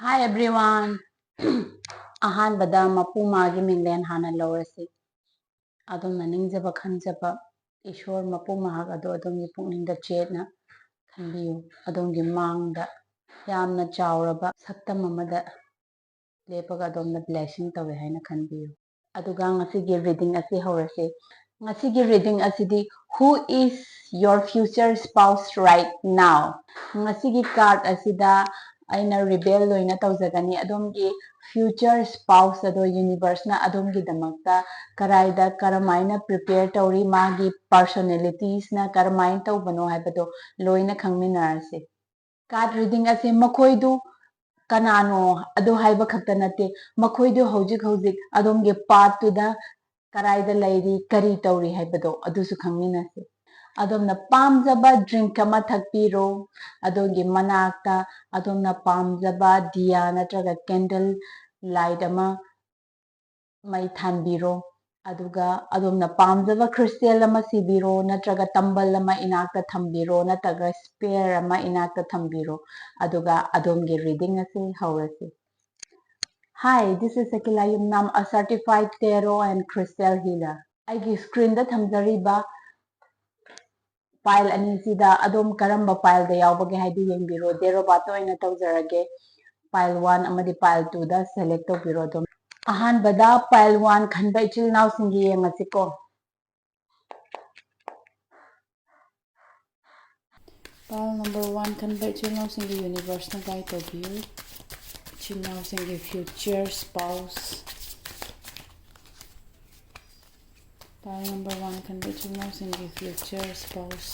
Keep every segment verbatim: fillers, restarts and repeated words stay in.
Hi everyone. ꯑꯍꯥꯟꯕꯗ ꯃꯄꯨ ꯃꯥꯒꯤ ꯃꯤꯡꯂꯦꯟ ꯍꯥꯟꯅ ꯂꯧꯔꯁꯤ꯫ ꯑꯗꯣꯝꯅ ꯅꯤꯡꯖꯕ ꯈꯟꯖꯕ ꯏꯁꯣꯔ ꯃꯄꯨ ꯃꯍꯥꯛ ꯑꯗꯨ ꯑꯗꯣꯝꯒꯤ ꯄꯨꯛꯅꯤꯡꯗ ꯆꯦꯠꯅ ꯈꯟꯕꯤꯌꯨ꯫ ꯑꯗꯣꯝꯒꯤ ꯃꯥꯡꯗ ꯌꯥꯝꯅ ꯆꯥꯎꯔꯕ ꯁꯛꯇꯝ ꯑꯃꯗ ꯂꯦꯞꯄꯒ ꯑꯗꯣꯝꯅ blessing ꯇꯧꯋꯦ ꯍꯥꯏꯅ ꯈꯟꯕꯤꯌꯨ꯫ ꯑꯗꯨꯒ ꯉꯁꯤꯒꯤ reading ꯑꯁꯤ ꯍꯧꯔꯁꯤ꯫ ꯉꯁꯤꯒꯤ reading ꯑꯁꯤꯗꯤ Who is your future spouse right now? ꯉꯁꯤꯒꯤ card ꯑꯁꯤꯗ ꯑꯩꯅ reveal ꯂꯣꯏꯅ ꯇꯧꯖꯒꯅꯤ꯫ ꯑꯗꯣꯝꯒꯤ future spouse ꯑꯗꯣ universeꯅ ꯑꯗꯣꯝꯒꯤꯗꯃꯛꯇ ꯀꯔꯥꯏꯗ ꯀꯔꯝꯍꯥꯏꯅ prepare ꯇꯧꯔꯤ, ꯃꯥꯒꯤ personalitiesꯅ ꯀꯔꯝꯍꯥꯏꯅ ꯇꯧꯕꯅꯣ ꯍꯥꯏꯕꯗꯣ ꯂꯣꯏꯅ ꯈꯪꯃꯤꯟꯅꯔꯁꯤ꯫ Card reading ꯑꯁꯤ ꯃꯈꯣꯏꯗꯨ ꯀꯅꯥꯅꯣ ꯑꯗꯨ ꯍꯥꯏꯕ ꯈꯛꯇ ꯅꯠꯇꯦ, ꯃꯈꯣꯏꯗꯨ ꯍꯧꯖꯤꯛ ꯍꯧꯖꯤꯛ ꯑꯗꯣꯝꯒꯤ pathꯇꯨꯗ ꯀꯔꯥꯏꯗ ꯂꯩꯔꯤ, ꯀꯔꯤ ꯇꯧꯔꯤ ꯍꯥꯏꯕꯗꯣ ꯑꯗꯨꯁꯨ ꯈꯪꯃꯤꯟꯅꯁꯤ꯫ ꯑꯗꯣꯝꯅ ꯄꯥꯝꯖꯕ drink ꯑꯃ ꯊꯛꯄꯤꯔꯣ꯫ ꯑꯗꯣꯝꯒꯤ ꯃꯅꯥꯛꯇ ꯑꯗꯣꯝꯅ ꯄꯥꯝꯖꯕ diya ꯅꯠꯇ꯭ꯔꯒ candle light ꯑꯃ ꯃꯩ ꯊꯥꯟꯕꯤꯔꯣ꯫ ꯑꯗꯨꯒ ꯑꯗꯣꯝꯅ ꯄꯥꯝꯖꯕ crystal ꯑꯃ ꯁꯤꯕꯤꯔꯣ, ꯅꯠꯇ꯭ꯔꯒ ꯇꯝꯕꯜ ꯑꯃ ꯏꯅꯥꯛꯇ ꯊꯝꯕꯤꯔꯣ, ꯅꯠꯇ꯭ꯔꯒ spare ꯑꯃ ꯏꯅꯥꯛꯇ ꯊꯝꯕꯤꯔꯣ꯫ ꯑꯗꯨꯒ ꯑꯗꯣꯝꯒꯤ reading ꯑꯁꯤ ꯍꯧꯔꯁꯤ꯫ Hi, this is Sakila Yumnam, a certified tarot and crystal healer. ꯑꯩꯒꯤ screenꯗ ꯊꯝꯖꯔꯤꯕ pile ꯑꯅꯤꯁꯤꯗ ꯑꯗꯣꯝ ꯀꯔꯝꯕ pileꯗ ꯌꯥꯎꯕꯒꯦ ꯍꯥꯏꯗꯨ ꯌꯦꯡꯕꯤꯔꯣ꯫ Tarot ꯕꯥꯔꯠꯇ ꯑꯣꯏꯅ ꯇꯧꯖꯔꯒꯦ꯫ Pile one ꯑꯃꯗꯤ pile twoꯗ select ꯇꯧꯕꯤꯔꯣ ꯑꯗꯣꯝ꯫ ꯑꯍꯥꯟꯕꯗ pile one ꯈꯟꯕ ꯏꯆꯤꯜ ꯏꯅꯥꯎꯁꯤꯡꯒꯤ ꯌꯦꯡꯉꯁꯤꯀꯣ꯫ Pile number one ꯈꯟꯕ ꯏꯆꯤꯜ ꯏꯅꯥꯎꯁꯤꯡꯒꯤ universeꯅ guide ꯇꯧꯕꯤꯌꯨ꯫ ꯏꯆꯤꯜ ꯏꯅꯥꯎꯁꯤꯡꯒꯤ future spouse꯫ Pile number one ꯈꯟꯕ ꯏꯆꯤꯜ ꯏꯅꯥꯎꯁꯤꯡꯒꯤ future spouse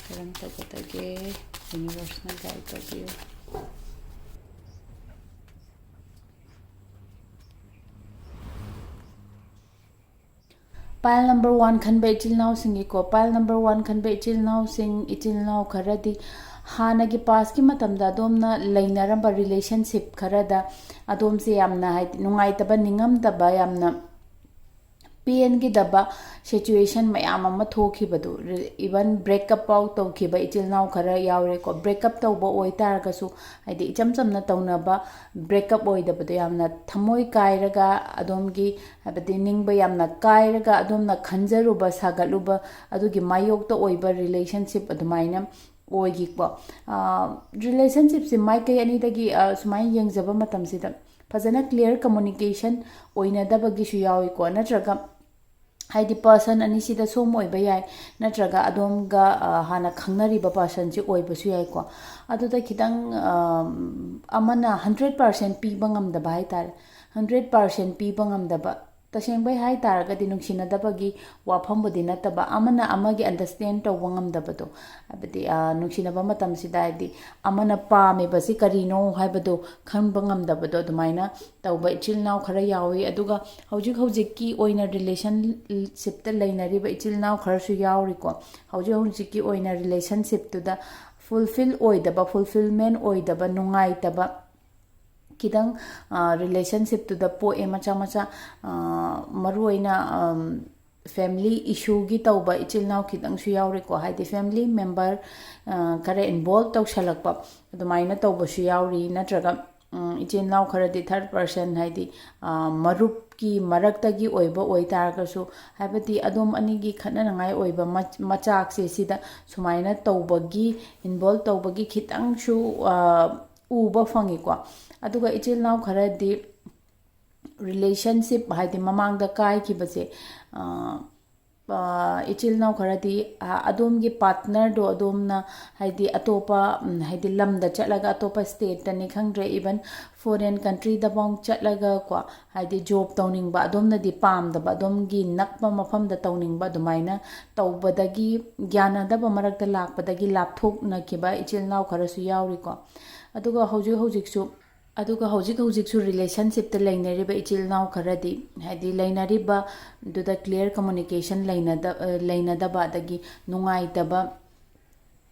ꯀꯔꯝ ꯇꯧꯒꯗꯒꯦ? Universeꯅ guide ꯇꯧꯕꯤꯌꯨ꯫ Pile number one ꯈꯟꯕ ꯏꯆꯤꯜ ꯏꯅꯥꯎꯁꯤꯡꯒꯤꯀꯣ, pile number one ꯈꯟꯕ ꯏꯆꯤꯜ ꯏꯅꯥꯎꯁꯤꯡ, ꯏꯆꯤꯜ ꯏꯅꯥꯎ ꯈꯔꯗꯤ ꯍꯥꯟꯅꯒꯤ pastꯀꯤ ꯃꯇꯝꯗ ꯑꯗꯣꯝꯅ ꯂꯩꯅꯔꯝꯕ relationship ꯈꯔꯗ ꯑꯗꯣꯝꯁꯦ ꯌꯥꯝꯅ, ꯍꯥꯏꯗꯤ, ꯅꯨꯡꯉꯥꯏꯇꯕ, ꯅꯤꯡꯉꯝꯗꯕ, ꯌꯥꯝꯅ ꯄꯦꯟꯈꯤꯗꯕ ꯁꯤꯆꯨꯋꯦꯁꯟ ꯃꯌꯥꯝ ꯑꯃ ꯊꯣꯛꯈꯤꯕꯗꯨ, ꯏꯚꯟ ꯕ꯭ꯔꯦꯛꯀꯞ ꯐꯥꯎ ꯇꯧꯈꯤꯕ ꯏꯆꯤꯜ ꯏꯅꯥꯎ ꯈꯔ ꯌꯥꯎꯔꯦꯀꯣ꯫ ꯕ꯭ꯔꯦꯛꯀꯞ ꯇꯧꯕ ꯑꯣꯏꯇꯥꯔꯒꯁꯨ, ꯍꯥꯏꯗꯤ ꯏꯆꯝ ꯆꯝꯅ ꯇꯧꯅꯕ ꯕ꯭ꯔꯦꯛꯀꯞ ꯑꯣꯏꯗꯕꯗꯣ, ꯌꯥꯝꯅ ꯊꯃꯣꯏ ꯀꯥꯏꯔꯒ ꯑꯗꯣꯝꯒꯤ, ꯍꯥꯏꯕꯗꯤ ꯅꯤꯡꯕ ꯌꯥꯝꯅ ꯀꯥꯏꯔꯒ ꯑꯗꯣꯝꯅ ꯈꯟꯖꯔꯨꯕ ꯁꯥꯒꯠꯂꯨꯕ ꯑꯗꯨꯒꯤ ꯃꯥꯌꯣꯛꯇ ꯑꯣꯏꯕ ꯔꯤꯂꯦꯁꯟꯁꯤꯞ ꯑꯗꯨꯃꯥꯏꯅ ꯑꯣꯏꯈꯤꯀꯣ꯫ ꯔꯤꯂꯦꯁꯟꯁꯤꯞꯁꯦ ꯃꯥꯏꯀꯩ ꯑꯅꯤꯗꯒꯤ ꯁꯨꯃꯥꯏꯅ ꯌꯦꯡꯖꯕ ꯃꯇꯝꯁꯤꯗ, ꯐꯖꯅ ꯀ꯭ꯂꯤꯌꯥꯔ ꯀꯝꯃꯨꯅꯤꯀꯦꯁꯟ ꯑꯣꯏꯅꯗꯕꯒꯤꯁꯨ ꯌꯥꯎꯏꯀꯣ, ꯅꯠꯇ꯭ꯔꯒ ꯍꯥꯏꯗꯤ ꯄꯔꯁꯟ ꯑꯅꯤꯁꯤꯗ ꯁꯣꯝ ꯑꯣꯏꯕ ꯌꯥꯏ, ꯅꯠꯇ꯭ꯔꯒ ꯑꯗꯣꯝꯒ ꯍꯥꯟꯅ ꯈꯪꯅꯔꯤꯕ ꯄꯔꯁꯟꯁꯤ ꯑꯣꯏꯕꯁꯨ ꯌꯥꯏꯀꯣ꯫ ꯑꯗꯨꯗ ꯈꯤꯇꯪ ꯑꯃꯅ ꯍꯟꯗ꯭ꯔꯦꯠ ꯄꯥꯔꯁꯦꯟ ꯄꯤꯕ ꯉꯝꯗꯕ ꯍꯥꯏ ꯇꯥꯔꯦ꯫ ꯍꯟꯗ꯭ꯔꯦꯠ ꯄꯥꯔꯁꯦꯟ ꯄꯤꯕ ꯉꯝꯗꯕ, ꯇꯁꯦꯡꯕꯩ ꯍꯥꯏ ꯇꯥꯔꯒꯗꯤ ꯅꯨꯡꯁꯤꯅꯗꯕꯒꯤ ꯋꯥꯐꯝꯕꯨꯗꯤ ꯅꯠꯇꯕ, ꯑꯃꯅ ꯑꯃꯒꯤ ꯑꯟꯗꯔꯁꯇꯦꯟ ꯇꯧꯕ ꯉꯝꯗꯕꯗꯣ꯫ ꯍꯥꯏꯕꯗꯤ ꯅꯨꯡꯁꯤꯅꯕ ꯃꯇꯝꯁꯤꯗ, ꯍꯥꯏꯗꯤ ꯑꯃꯅ ꯄꯥꯝꯃꯤꯕꯁꯤ ꯀꯔꯤꯅꯣ ꯍꯥꯏꯕꯗꯣ ꯈꯪꯕ ꯉꯝꯗꯕꯗꯣ, ꯑꯗꯨꯃꯥꯏꯅ ꯇꯧꯕ ꯏꯆꯤꯜ ꯏꯅꯥꯎ ꯈꯔ ꯌꯥꯎꯏ꯫ ꯑꯗꯨꯒ ꯍꯧꯖꯤꯛ ꯍꯧꯖꯤꯛꯀꯤ ꯑꯣꯏꯅ ꯔꯤꯂꯦꯁꯟꯁꯤꯞꯇ ꯂꯩꯅꯔꯤꯕ ꯏꯆꯤꯜ ꯏꯅꯥꯎ ꯈꯔꯁꯨ ꯌꯥꯎꯔꯤꯀꯣ꯫ ꯍꯧꯖꯤꯛ ꯍꯧꯖꯤꯛꯀꯤ ꯑꯣꯏꯅ ꯔꯤꯂꯦꯁꯟꯁꯤꯞꯇꯨꯗ ꯐꯨꯜꯐꯤꯜ ꯑꯣꯏꯗꯕ, ꯐꯨꯜꯐꯤꯜꯃꯦꯟ ꯑꯣꯏꯗꯕ, ꯅꯨꯡꯉꯥꯏꯇꯕ, ꯈꯤꯇꯪ ꯔꯤꯂꯦꯁꯟꯁꯤꯞꯇꯨꯗ ꯄꯣꯛꯑꯦ ꯃꯆꯥ ꯃꯆꯥ꯫ ꯃꯔꯨꯑꯣꯏꯅ ꯐꯦꯃꯤꯂꯤ ꯏꯁꯨꯒꯤ ꯇꯧꯕ ꯏꯆꯤꯜ ꯏꯅꯥꯎ ꯈꯤꯇꯪꯁꯨ ꯌꯥꯎꯔꯤꯀꯣ꯫ ꯍꯥꯏꯗꯤ ꯐꯦꯃꯤꯂꯤ ꯃꯦꯝꯕꯔ ꯈꯔ ꯏꯟꯚꯣꯜꯕ ꯇꯧꯁꯜꯂꯛꯄ, ꯑꯗꯨꯃꯥꯏꯅ ꯇꯧꯕꯁꯨ ꯌꯥꯎꯔꯤ꯫ ꯅꯠꯇ꯭ꯔꯒ ꯏꯆꯤꯜ ꯏꯅꯥꯎ ꯈꯔꯗꯤ ꯊꯥꯔꯠ ꯄꯥꯔꯁꯟ, ꯍꯥꯏꯗꯤ ꯃꯔꯨꯞꯀꯤ ꯃꯔꯛꯇꯒꯤ ꯑꯣꯏꯕ ꯑꯣꯏꯇꯥꯔꯒꯁꯨ, ꯍꯥꯏꯕꯗꯤ ꯑꯗꯣꯝ ꯑꯅꯤꯒꯤ ꯈꯠꯅꯅꯉꯥꯏ ꯑꯣꯏꯕ ꯃꯆꯥꯛꯁꯦ ꯁꯤꯗ ꯁꯨꯃꯥꯏꯅ ꯇꯧꯕꯒꯤ, ꯏꯟꯚꯣꯜꯕ ꯇꯧꯕꯒꯤ ꯈꯤꯇꯪꯁꯨ ꯎꯕ ꯐꯪꯉꯤꯀꯣ꯫ ꯑꯗꯨꯒ ꯏꯆꯤꯜ ꯏꯅꯥꯎ ꯈꯔꯗꯤ ꯔꯤꯂꯦꯁꯟꯁꯤꯞ, ꯍꯥꯏꯗꯤ ꯃꯃꯥꯡꯗ ꯀꯥꯏꯈꯤꯕꯁꯦ, ꯏꯆꯤꯜ ꯏꯅꯥꯎ ꯈꯔꯗꯤ ꯑꯗꯣꯝꯒꯤ ꯄꯥꯔꯠꯅꯔꯗꯣ ꯑꯗꯣꯝꯅ, ꯍꯥꯏꯗꯤ ꯑꯇꯣꯞꯄ, ꯍꯥꯏꯗꯤ ꯂꯝꯗ ꯆꯠꯂꯒ, ꯑꯇꯣꯞꯄ ꯁ꯭ꯇꯦꯠꯇꯅꯤ ꯈꯪꯗ꯭ꯔꯦ, ꯏꯚꯟ ꯐꯣꯔꯦꯟ ꯀꯟꯇ꯭ꯔꯤꯗꯐꯥꯎ ꯆꯠꯂꯒ ꯀꯣ, ꯍꯥꯏꯗꯤ ꯖꯣꯕ ꯇꯧꯅꯤꯡꯕ, ꯑꯗꯣꯝꯅꯗꯤ ꯄꯥꯝꯗꯕ, ꯑꯗꯣꯝꯒꯤ ꯅꯛꯄ ꯃꯐꯝꯗ ꯇꯧꯅꯤꯡꯕ, ꯑꯗꯨꯃꯥꯏꯅ ꯇꯧꯕꯗꯒꯤ, ꯌꯥꯅꯗꯕ ꯃꯔꯛꯇ ꯂꯥꯛꯄꯗꯒꯤ ꯂꯥꯞꯊꯣꯛꯅꯈꯤꯕ ꯏꯆꯤꯜ ꯏꯅꯥꯎ ꯈꯔꯁꯨ ꯌꯥꯎꯔꯤꯀꯣ꯫ ꯑꯗꯨꯒ ꯍꯧꯖꯤꯛ ꯍꯧꯖꯤꯛꯁꯨ ꯑꯗꯨꯒ ꯍꯧꯖꯤꯛ ꯍꯧꯖꯤꯛꯁꯨ ꯔꯤꯂꯦꯁꯟꯁꯤꯞꯇ ꯂꯩꯅꯔꯤꯕ ꯏꯆꯤꯜ ꯏꯅꯥꯎ ꯈꯔꯗꯤ, ꯍꯥꯏꯗꯤ ꯂꯩꯅꯔꯤꯕꯗꯨꯗ ꯀ꯭ꯂꯤꯌꯥꯔ ꯀꯝꯃꯨꯅꯤꯀꯦꯁꯟ ꯂꯩꯅꯗ-, ꯑ, ꯂꯩꯅꯗꯕ, ꯑꯗꯒꯤ ꯅꯨꯡꯉꯥꯏꯇꯕ,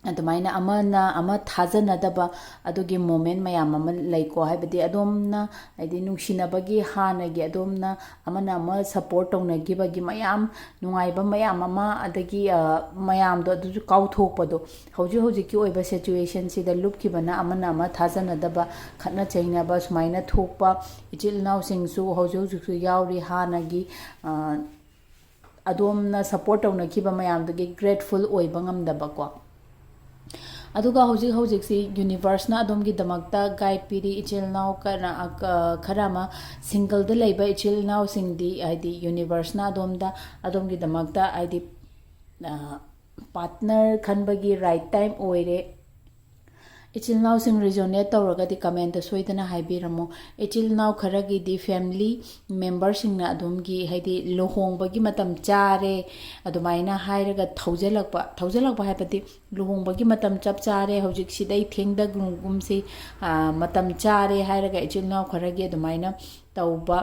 ꯑꯗꯨꯃꯥꯏꯅ ꯑꯃꯅ ꯑꯃ ꯊꯥꯖꯅꯗꯕ ꯑꯗꯨꯒꯤ moment ꯃꯌꯥꯝ ꯑꯃ ꯂꯩꯀꯣ꯫ ꯍꯥꯏꯕꯗꯤ ꯑꯗꯣꯝꯅ, ꯍꯥꯏꯗꯤ ꯅꯨꯡꯁꯤꯅꯕꯒꯤ ꯍꯥꯟꯅꯒꯤ ꯑꯗꯣꯝꯅ ꯑꯃꯅ ꯑꯃ support ꯇꯧꯅꯈꯤꯕꯒꯤ ꯃꯌꯥꯝ, ꯅꯨꯡꯉꯥꯏꯕ ꯃꯌꯥꯝ ꯑꯃ, ꯑꯗꯒꯤ, ꯑ, ꯃꯌꯥꯝꯗꯣ ꯑꯗꯨꯁꯨ ꯀꯥꯎꯊꯣꯛꯄꯗꯣ, ꯍꯧꯖꯤꯛ ꯍꯧꯖꯤꯛꯀꯤ ꯑꯣꯏꯕ situationꯁꯤꯗ ꯂꯨꯞꯈꯤꯕꯅ ꯑꯃꯅ ꯑꯃ ꯊꯥꯖꯅꯗꯕ, ꯈꯠꯅ ꯆꯩꯅꯕ ꯁꯨꯃꯥꯏꯅ ꯊꯣꯛꯄ ꯏꯆꯤꯜ ꯏꯅꯥꯎꯁꯤꯡꯁꯨ ꯍꯧꯖꯤꯛ ꯍꯧꯖꯤꯛꯁꯨ ꯌꯥꯎꯔꯤ꯫ ꯍꯥꯟꯅꯒꯤ, ꯑ, ꯑꯗꯣꯝꯅ support ꯇꯧꯅꯈꯤꯕ ꯃꯌꯥꯝꯗꯨꯒꯤ grateful ꯑꯣꯏꯕ ꯉꯝꯗꯕꯀꯣ꯫ ꯑꯗꯨꯒ ꯍꯧꯖꯤꯛ ꯍꯧꯖꯤꯛꯁꯤ universeꯅ ꯑꯗꯣꯝꯒꯤꯗꯃꯛꯇ guide ꯄꯤꯔꯤ꯫ ꯏꯆꯤꯜ ꯏꯅꯥꯎ ꯀꯔ-, ꯑ, ꯈꯔ ꯑꯃ singleꯗ ꯂꯩꯕ ꯏꯆꯤꯜ ꯏꯅꯥꯎꯁꯤꯡꯗꯤ, ꯍꯥꯏꯗꯤ universeꯅ ꯑꯗꯣꯝꯗ, ꯑꯗꯣꯝꯒꯤꯗꯃꯛꯇ, ꯍꯥꯏꯗꯤ, ꯑ, partner ꯈꯟꯕꯒꯤ right time ꯑꯣꯏꯔꯦ꯫ ꯏꯆꯤꯜ ꯏꯅꯥꯎꯁꯤꯡ resonate ꯇꯧꯔꯒꯗꯤ commentꯇ ꯁꯣꯏꯗꯅ ꯍꯥꯏꯕꯤꯔꯝꯃꯨ꯫ ꯏꯆꯤꯜ ꯏꯅꯥꯎ ꯈꯔꯒꯤꯗꯤ family memberꯁꯤꯡꯅ ꯑꯗꯣꯝꯒꯤ, ꯍꯥꯏꯗꯤ ꯂꯨꯍꯣꯡꯕꯒꯤ ꯃꯇꯝ ꯆꯥꯔꯦ ꯑꯗꯨꯃꯥꯏꯅ ꯍꯥꯏꯔꯒ ꯊꯧꯖꯜꯂꯛꯄ, ꯊꯧꯖꯜꯂꯛꯄ ꯍꯥꯏꯕꯗꯤ ꯂꯨꯍꯣꯡꯕꯒꯤ ꯃꯇꯝ ꯆꯞ ꯆꯥꯔꯦ, ꯍꯧꯖꯤꯛ ꯁꯤꯗꯩ ꯊꯦꯡꯊꯒꯨꯝꯁꯤ, ꯑ, ꯃꯇꯝ ꯆꯥꯔꯦ ꯍꯥꯏꯔꯒ ꯏꯆꯤꯜ ꯏꯅꯥꯎ ꯈꯔꯒꯤ ꯑꯗꯨꯃꯥꯏꯅ ꯇꯧꯕ,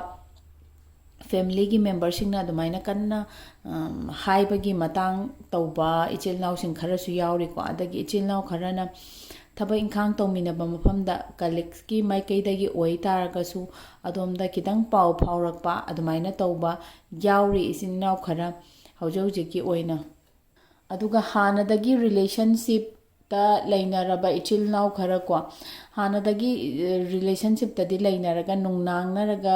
familyꯒꯤ memberꯁꯤꯡꯅ ꯑꯗꯨꯃꯥꯏꯅ ꯀꯟꯅ, ꯎꯝ, ꯍꯥꯏꯕꯒꯤ ꯃꯇꯥꯡ ꯇꯧꯕ ꯏꯆꯤꯜ ꯏꯅꯥꯎꯁꯤꯡ ꯈꯔꯁꯨ ꯌꯥꯎꯔꯤꯀꯣ꯫ ꯑꯗꯒꯤ ꯏꯆꯤꯜ ꯏꯅꯥꯎ ꯈꯔꯅ ꯊꯕꯛ ꯏꯪꯈꯥꯡ ꯇꯧꯃꯤꯟꯅꯕ ꯃꯐꯝꯗ colleaguesꯀꯤ ꯃꯥꯏꯀꯩꯗꯒꯤ ꯑꯣꯏ ꯇꯥꯔꯒꯁꯨ ꯑꯗꯣꯝꯗ ꯈꯤꯇꯪ ꯄꯥꯎ ꯐꯥꯎꯔꯛꯄ ꯑꯗꯨꯃꯥꯏꯅ ꯇꯧꯕ ꯌꯥꯎꯔꯤ ꯏꯆꯤꯜ ꯏꯅꯥꯎ ꯈꯔ ꯍꯧꯖꯤꯛ ꯍꯧꯖꯤꯛꯀꯤ ꯑꯣꯏꯅ꯫ ꯑꯗꯨꯒ ꯍꯥꯟꯅꯗꯒꯤ relationshipꯇ ꯂꯩꯅꯔꯕ ꯏꯆꯤꯜ ꯏꯅꯥꯎ ꯈꯔ ꯀꯣ, ꯍꯥꯟꯅꯗꯒꯤ, ꯑ, relationshipꯇꯗꯤ ꯂꯩꯅꯔꯒ ꯅꯨꯡꯅꯥꯡꯅꯔꯒ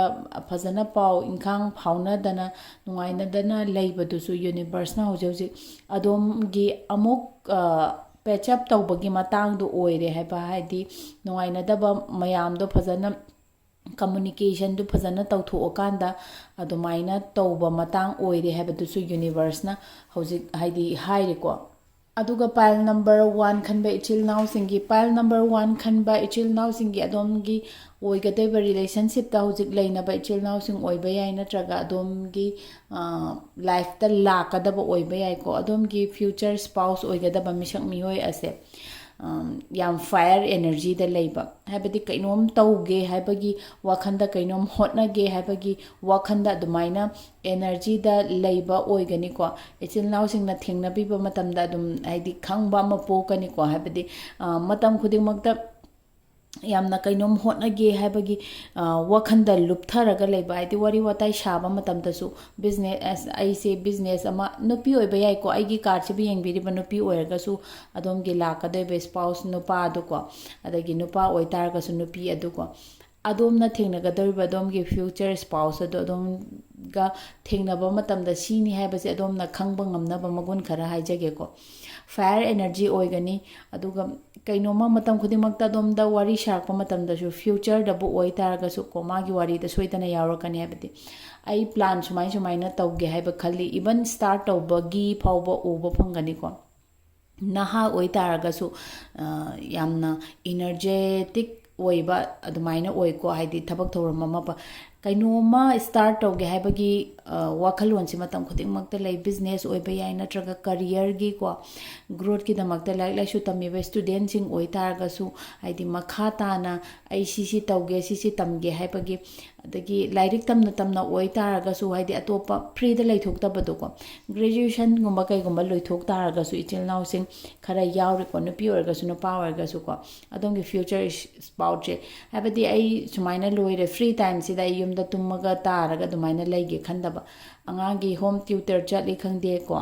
ꯐꯖꯅ ꯄꯥꯎ ꯏꯪꯈꯥꯡ ꯐꯥꯎꯅꯗꯅ ꯅꯨꯡꯉꯥꯏꯅꯗꯅ ꯂꯩꯕꯗꯨꯁꯨ universeꯅ ꯍꯧꯖꯤꯛ ꯍꯧꯖꯤꯛ ꯑꯗꯣꯝꯒꯤ ꯑꯃꯨꯛ, ꯑ, patch up ꯇꯧꯕꯒꯤ ꯃꯇꯥꯡꯗꯣ ꯑꯣꯏꯔꯦ ꯍꯥꯏꯕ, ꯍꯥꯏꯗꯤ ꯅꯨꯡꯉꯥꯏꯅꯗꯕ ꯃꯌꯥꯝꯗꯣ ꯐꯖꯅ, communicationꯗꯨ ꯐꯖꯅ ꯇꯧꯊꯣꯛꯑꯀꯥꯟꯗ ꯑꯗꯨꯃꯥꯏꯅ ꯇꯧꯕ ꯃꯇꯥꯡ ꯑꯣꯏꯔꯦ ꯍꯥꯏꯕꯗꯨꯁꯨ universeꯅ ꯍꯧꯖꯤꯛ, ꯍꯥꯏꯗꯤ, ꯍꯥꯏꯔꯦꯀꯣ꯫ ꯑꯗꯨꯒ pile number one ꯈꯟꯕ ꯏꯆꯤꯜ ꯏꯅꯥꯎꯁꯤꯡꯒꯤ, pile number one ꯈꯟꯕ ꯏꯆꯤꯜ ꯏꯅꯥꯎꯁꯤꯡꯒꯤ ꯑꯗꯣꯝꯒꯤ ꯑꯣꯏꯒꯗꯧꯔꯤꯕ relationshipꯇ ꯍꯧꯖꯤꯛ ꯂꯩꯅꯕ ꯏꯆꯤꯜ ꯏꯅꯥꯎꯁꯤꯡ ꯑꯣꯏꯕ ꯌꯥꯏ, ꯅꯠꯇ꯭ꯔꯒ ꯑꯗꯣꯝꯒꯤ, ꯑ, lifeꯇ ꯂꯥꯛꯀꯗꯕ ꯑꯣꯏꯕ ꯌꯥꯏꯀꯣ꯫ ꯑꯗꯣꯝꯒꯤ future spouse ꯑꯣꯏꯒꯗꯕ ꯃꯤꯁꯛ ꯃꯤꯑꯣꯏ ꯑꯁꯦ ꯌꯥꯝ fire energyꯗ ꯂꯩꯕ, ꯍꯥꯏꯕꯗꯤ ꯀꯩꯅꯣꯝ ꯇꯧꯒꯦ ꯍꯥꯏꯕꯒꯤ ꯋꯥꯈꯜꯗ, ꯀꯩꯅꯣꯝ ꯍꯣꯠꯅꯒꯦ ꯍꯥꯏꯕꯒꯤ ꯋꯥꯈꯜꯗ ꯑꯗꯨꯃꯥꯏꯅ energyꯗ ꯂꯩꯕ ꯑꯣꯏꯒꯅꯤꯀꯣ꯫ ꯏꯆꯤꯜ ꯏꯅꯥꯎꯁꯤꯡꯅ ꯊꯦꯡꯅꯕꯤꯕ ꯃꯇꯝꯗ ꯑꯗꯨꯝ, ꯍꯥꯏꯗꯤ, ꯈꯪꯕ ꯑꯃ ꯄꯣꯛꯀꯅꯤꯀꯣ꯫ ꯍꯥꯏꯕꯗꯤ ꯃꯇꯝ ꯈꯨꯗꯤꯡꯃꯛꯇ ꯌꯥꯝꯅ ꯀꯩꯅꯣꯝ ꯍꯣꯠꯅꯒꯦ ꯍꯥꯏꯕꯒꯤ ꯋꯥꯈꯜꯗ ꯂꯨꯞꯊꯔꯒ ꯂꯩꯕ, ꯍꯥꯏꯗꯤ ꯋꯥꯔꯤ ꯋꯥꯇꯥꯏ ꯁꯥꯕ ꯃꯇꯝꯗꯁꯨ, ꯕꯤꯖꯤꯅꯦꯁ, ꯑꯩꯁꯦ ꯕꯤꯖꯤꯅꯦꯁ ꯑꯃ, ꯅꯨꯄꯤ ꯑꯣꯏꯕ ꯌꯥꯏꯀꯣ, ꯑꯩꯒꯤ ꯀꯥꯔꯠꯁꯤꯕꯨ ꯌꯦꯡꯕꯤꯔꯤꯕ ꯅꯨꯄꯤ ꯑꯣꯏꯔꯒꯁꯨ, ꯑꯗꯣꯝꯒꯤ ꯂꯥꯛꯀꯗꯧꯔꯤꯕ spouse ꯅꯨꯄꯥ ꯑꯗꯨꯀꯣ, ꯑꯗꯒꯤ ꯅꯨꯄꯥ ꯑꯣꯏꯇꯥꯔꯒꯁꯨ ꯅꯨꯄꯤ ꯑꯗꯨꯀꯣ, ꯑꯗꯣꯝꯅ ꯊꯦꯡꯅꯒꯗꯧꯔꯤꯕ ꯑꯗꯣꯝꯒꯤ future spouse ꯑꯗꯣ ꯑꯗꯣꯝꯒ ꯊꯦꯡꯅꯕ ꯃꯇꯝꯗ ꯁꯤꯅꯤ ꯍꯥꯏꯕꯁꯦ ꯑꯗꯣꯝꯅ ꯈꯪꯕ ꯉꯝꯅꯕ ꯃꯒꯨꯟ ꯈꯔ ꯍꯥꯏꯖꯒꯦꯀꯣ꯫ Fire energy ꯑꯣꯏꯒꯅꯤ꯫ ꯑꯗꯨꯒ ꯀꯩꯅꯣꯝꯃ ꯃꯇꯝ ꯈꯨꯗꯤꯡꯃꯛꯇ ꯑꯗꯣꯝꯗ ꯋꯥꯔꯤ ꯁꯥꯔꯛꯄ ꯃꯇꯝꯗꯁꯨ, futureꯗꯕꯨ ꯑꯣꯏꯇꯥꯔꯒꯁꯨꯀꯣ, ꯃꯥꯒꯤ ꯋꯥꯔꯤꯗ ꯁꯣꯏꯗꯅ ꯌꯥꯎꯔꯛꯀꯅꯤ꯫ ꯍꯥꯏꯕꯗꯤ ꯑꯩ plan ꯁꯨꯃꯥꯏ ꯁꯨꯃꯥꯏꯅ ꯇꯧꯒꯦ ꯍꯥꯏꯕ ꯈꯜꯂꯤ, even start ꯇꯧꯕꯒꯤ ꯐꯥꯎꯕ ꯎꯕ ꯐꯪꯒꯅꯤꯀꯣ꯫ ꯅꯍꯥ ꯑꯣꯏꯇꯥꯔꯒꯁꯨ ꯌꯥꯝꯅ energetic ꯑꯣꯏꯕ ꯑꯗꯨꯃꯥꯏꯅ ꯑꯣꯏꯀꯣ꯫ ꯍꯥꯏꯗꯤ ꯊꯕꯛ ꯊꯧꯔꯝ ꯑꯃ, ꯀꯩꯅꯣꯝꯃ start ꯇꯧꯒꯦ ꯍꯥꯏꯕꯒꯤ ꯋꯥꯈꯜꯂꯣꯟꯁꯤ ꯃꯇꯝ ꯈꯨꯗꯤꯡꯃꯛꯇ ꯂꯩ꯫ ꯕꯤꯖꯤꯅꯦꯁ ꯑꯣꯏꯕ ꯌꯥꯏ, ꯅꯠꯇ꯭ꯔꯒ careerꯒꯤꯀꯣ, growthꯀꯤꯗꯃꯛꯇ ꯂꯥꯏꯔꯤꯛ ꯂꯥꯏꯁꯨ ꯇꯝꯃꯤꯕ studentꯁꯤꯡ ꯑꯣꯏꯇꯥꯔꯒꯁꯨ, ꯍꯥꯏꯗꯤ ꯃꯈꯥ ꯇꯥꯅ ꯑꯩ ꯁꯤꯁꯤ ꯇꯧꯒꯦ, ꯁꯤꯁꯤ ꯇꯝꯒꯦ ꯍꯥꯏꯕꯒꯤ, ꯑꯗꯒꯤ ꯂꯥꯏꯔꯤꯛ ꯇꯝꯅ ꯇꯝꯅ ꯑꯣꯏꯇꯥꯔꯒꯁꯨ, ꯍꯥꯏꯗꯤ ꯑꯇꯣꯞꯄ freeꯗ ꯂꯩꯊꯣꯛꯇꯕꯗꯣꯀꯣ, graduationꯒꯨꯝꯕ ꯀꯩꯒꯨꯝꯕ ꯂꯣꯏꯊꯣꯛ ꯇꯥꯔꯒꯁꯨ, ꯏꯆꯤꯜ ꯏꯅꯥꯎꯁꯤꯡ ꯈꯔ ꯌꯥꯎꯔꯤꯀꯣ, ꯅꯨꯄꯤ ꯑꯣꯏꯔꯒꯁꯨ ꯅꯨꯄꯥ ꯑꯣꯏꯔꯒꯁꯨꯀꯣ, ꯑꯗꯣꯝꯒꯤ future spouse ꯁꯦ, ꯍꯥꯏꯕꯗꯤ ꯑꯩ ꯁꯨꯃꯥꯏꯅ ꯂꯣꯏꯔꯦ, free timeꯁꯤꯗ ꯑꯩ ꯌꯨꯝꯗ ꯇꯨꯝꯃꯒ ꯇꯥꯔꯒ ꯑꯗꯨꯃꯥꯏꯅ ꯂꯩꯒꯦ ꯈꯟꯗꯕ, ꯑꯉꯥꯡꯒꯤ home tutor ꯆꯠꯂꯤ ꯈꯪꯗꯦꯀꯣ,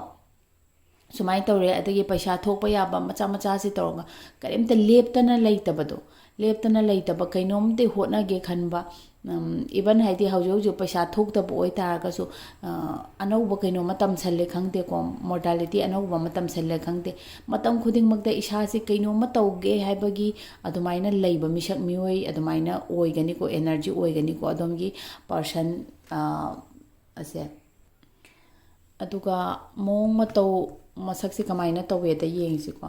ꯁꯨꯃꯥꯏꯅ ꯇꯧꯔꯦ, ꯑꯗꯒꯤ ꯄꯩꯁꯥ ꯊꯣꯛꯄ ꯌꯥꯕ ꯃꯆꯥ ꯃꯆꯥꯁꯤ ꯇꯧꯔꯒ ꯀꯔꯤꯝꯇ ꯂꯦꯞꯇꯅ ꯂꯩꯇꯕꯗꯣ, ꯂꯦꯞꯇꯅ ꯂꯩꯇꯕ, ꯀꯩꯅꯣꯝꯇ ꯍꯣꯠꯅꯒꯦ ꯈꯟꯕ, even ꯍꯥꯏꯗꯤ ꯍꯧꯖꯤꯛ ꯍꯧꯖꯤꯛ ꯄꯩꯁꯥ ꯊꯣꯛꯇꯕ ꯑꯣꯏꯇꯥꯔꯒꯁꯨ, ꯑꯅꯧꯕ ꯀꯩꯅꯣꯝꯃ ꯇꯝꯁꯜꯂꯦ ꯈꯪꯗꯦꯀꯣ, modality ꯑꯅꯧꯕ ꯑꯃ ꯇꯝꯁꯜꯂꯦ ꯈꯪꯗꯦ, ꯃꯇꯝ ꯈꯨꯗꯤꯡꯃꯛꯇ ꯏꯁꯥꯁꯤ ꯀꯩꯅꯣꯝꯃ ꯇꯧꯒꯦ ꯍꯥꯏꯕꯒꯤ ꯑꯗꯨꯃꯥꯏꯅ ꯂꯩꯕ ꯃꯤꯁꯛ, ꯃꯤꯑꯣꯏ ꯑꯗꯨꯃꯥꯏꯅ ꯑꯣꯏꯒꯅꯤꯀꯣ, energy ꯑꯣꯏꯒꯅꯤꯀꯣ ꯑꯗꯣꯝꯒꯤ person ꯑꯁꯦ꯫ ꯑꯗꯨꯒ ꯃꯑꯣꯡ ꯃꯇꯧ, ꯃꯁꯛꯁꯦ ꯀꯃꯥꯏꯅ ꯇꯧꯋꯦꯗ ꯌꯦꯡꯁꯤꯀꯣ꯫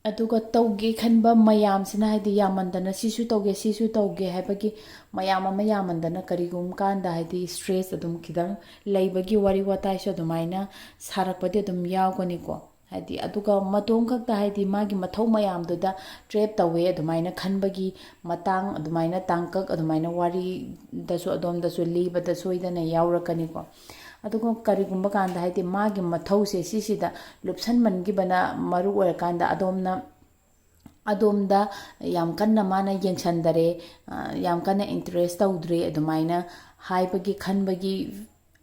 ꯑꯗꯨꯒ ꯇꯧꯒꯦ ꯈꯟꯕ ꯃꯌꯥꯝꯁꯤꯅ, ꯍꯥꯏꯗꯤ ꯌꯥꯝꯃꯟꯗꯅ ꯁꯤꯁꯨ ꯇꯧꯒꯦ, ꯁꯤꯁꯨ ꯇꯧꯒꯦ ꯍꯥꯏꯕꯒꯤ ꯃꯌꯥꯝ ꯑꯃ ꯌꯥꯝꯃꯟꯗꯅ ꯀꯔꯤꯒꯨꯝꯕ ꯀꯥꯟꯗ, ꯍꯥꯏꯗꯤ stress ꯑꯗꯨꯝ ꯈꯤꯇꯪ ꯂꯩꯕꯒꯤ ꯋꯥꯔꯤ ꯋꯥꯇꯥꯏꯁꯨ ꯑꯗꯨꯃꯥꯏꯅ ꯁꯥꯔꯛꯄꯗꯤ ꯑꯗꯨꯝ ꯌꯥꯎꯒꯅꯤꯀꯣ꯫ ꯍꯥꯏꯗꯤ, ꯑꯗꯨꯒ ꯃꯇꯣꯝ ꯈꯛꯇ, ꯍꯥꯏꯗꯤ, ꯃꯥꯒꯤ ꯃꯊꯧ ꯃꯌꯥꯝꯗꯨꯗ ꯇ꯭ꯔꯦꯞ ꯇꯧꯋꯦ ꯑꯗꯨꯃꯥꯏꯅ ꯈꯟꯕꯒꯤ ꯃꯇꯥꯡ, ꯑꯗꯨꯃꯥꯏꯅ ꯇꯥꯡꯀꯛ, ꯑꯗꯨꯃꯥꯏꯅ ꯋꯥꯔꯤꯗꯁꯨ ꯑꯗꯣꯝꯗꯁꯨ ꯂꯤꯕꯗ ꯁꯣꯏꯗꯅ ꯌꯥꯎꯔꯛꯀꯅꯤꯀꯣ꯫ ꯑꯗꯨꯒ ꯀꯔꯤꯒꯨꯝꯕ ꯀꯥꯟꯗ, ꯍꯥꯏꯗꯤ, ꯃꯥꯒꯤ ꯃꯊꯧꯁꯦ ꯁꯤꯁꯤꯗ ꯂꯨꯞꯁꯟꯃꯟꯈꯤꯕꯅ ꯃꯔꯨ ꯑꯣꯏꯔꯀꯥꯟꯗ ꯑꯗꯣꯝꯅ, ꯑꯗꯣꯝꯗ ꯌꯥꯝ ꯀꯟꯅ ꯃꯥꯅ ꯌꯦꯡꯁꯟꯗꯔꯦ, ꯑ, ꯌꯥꯝ ꯀꯟꯅ ꯏꯟꯇꯔꯦꯁ ꯇꯧꯗ꯭ꯔꯦ ꯑꯗꯨꯃꯥꯏꯅ ꯍꯥꯏꯕꯒꯤ, ꯈꯟꯕꯒꯤ,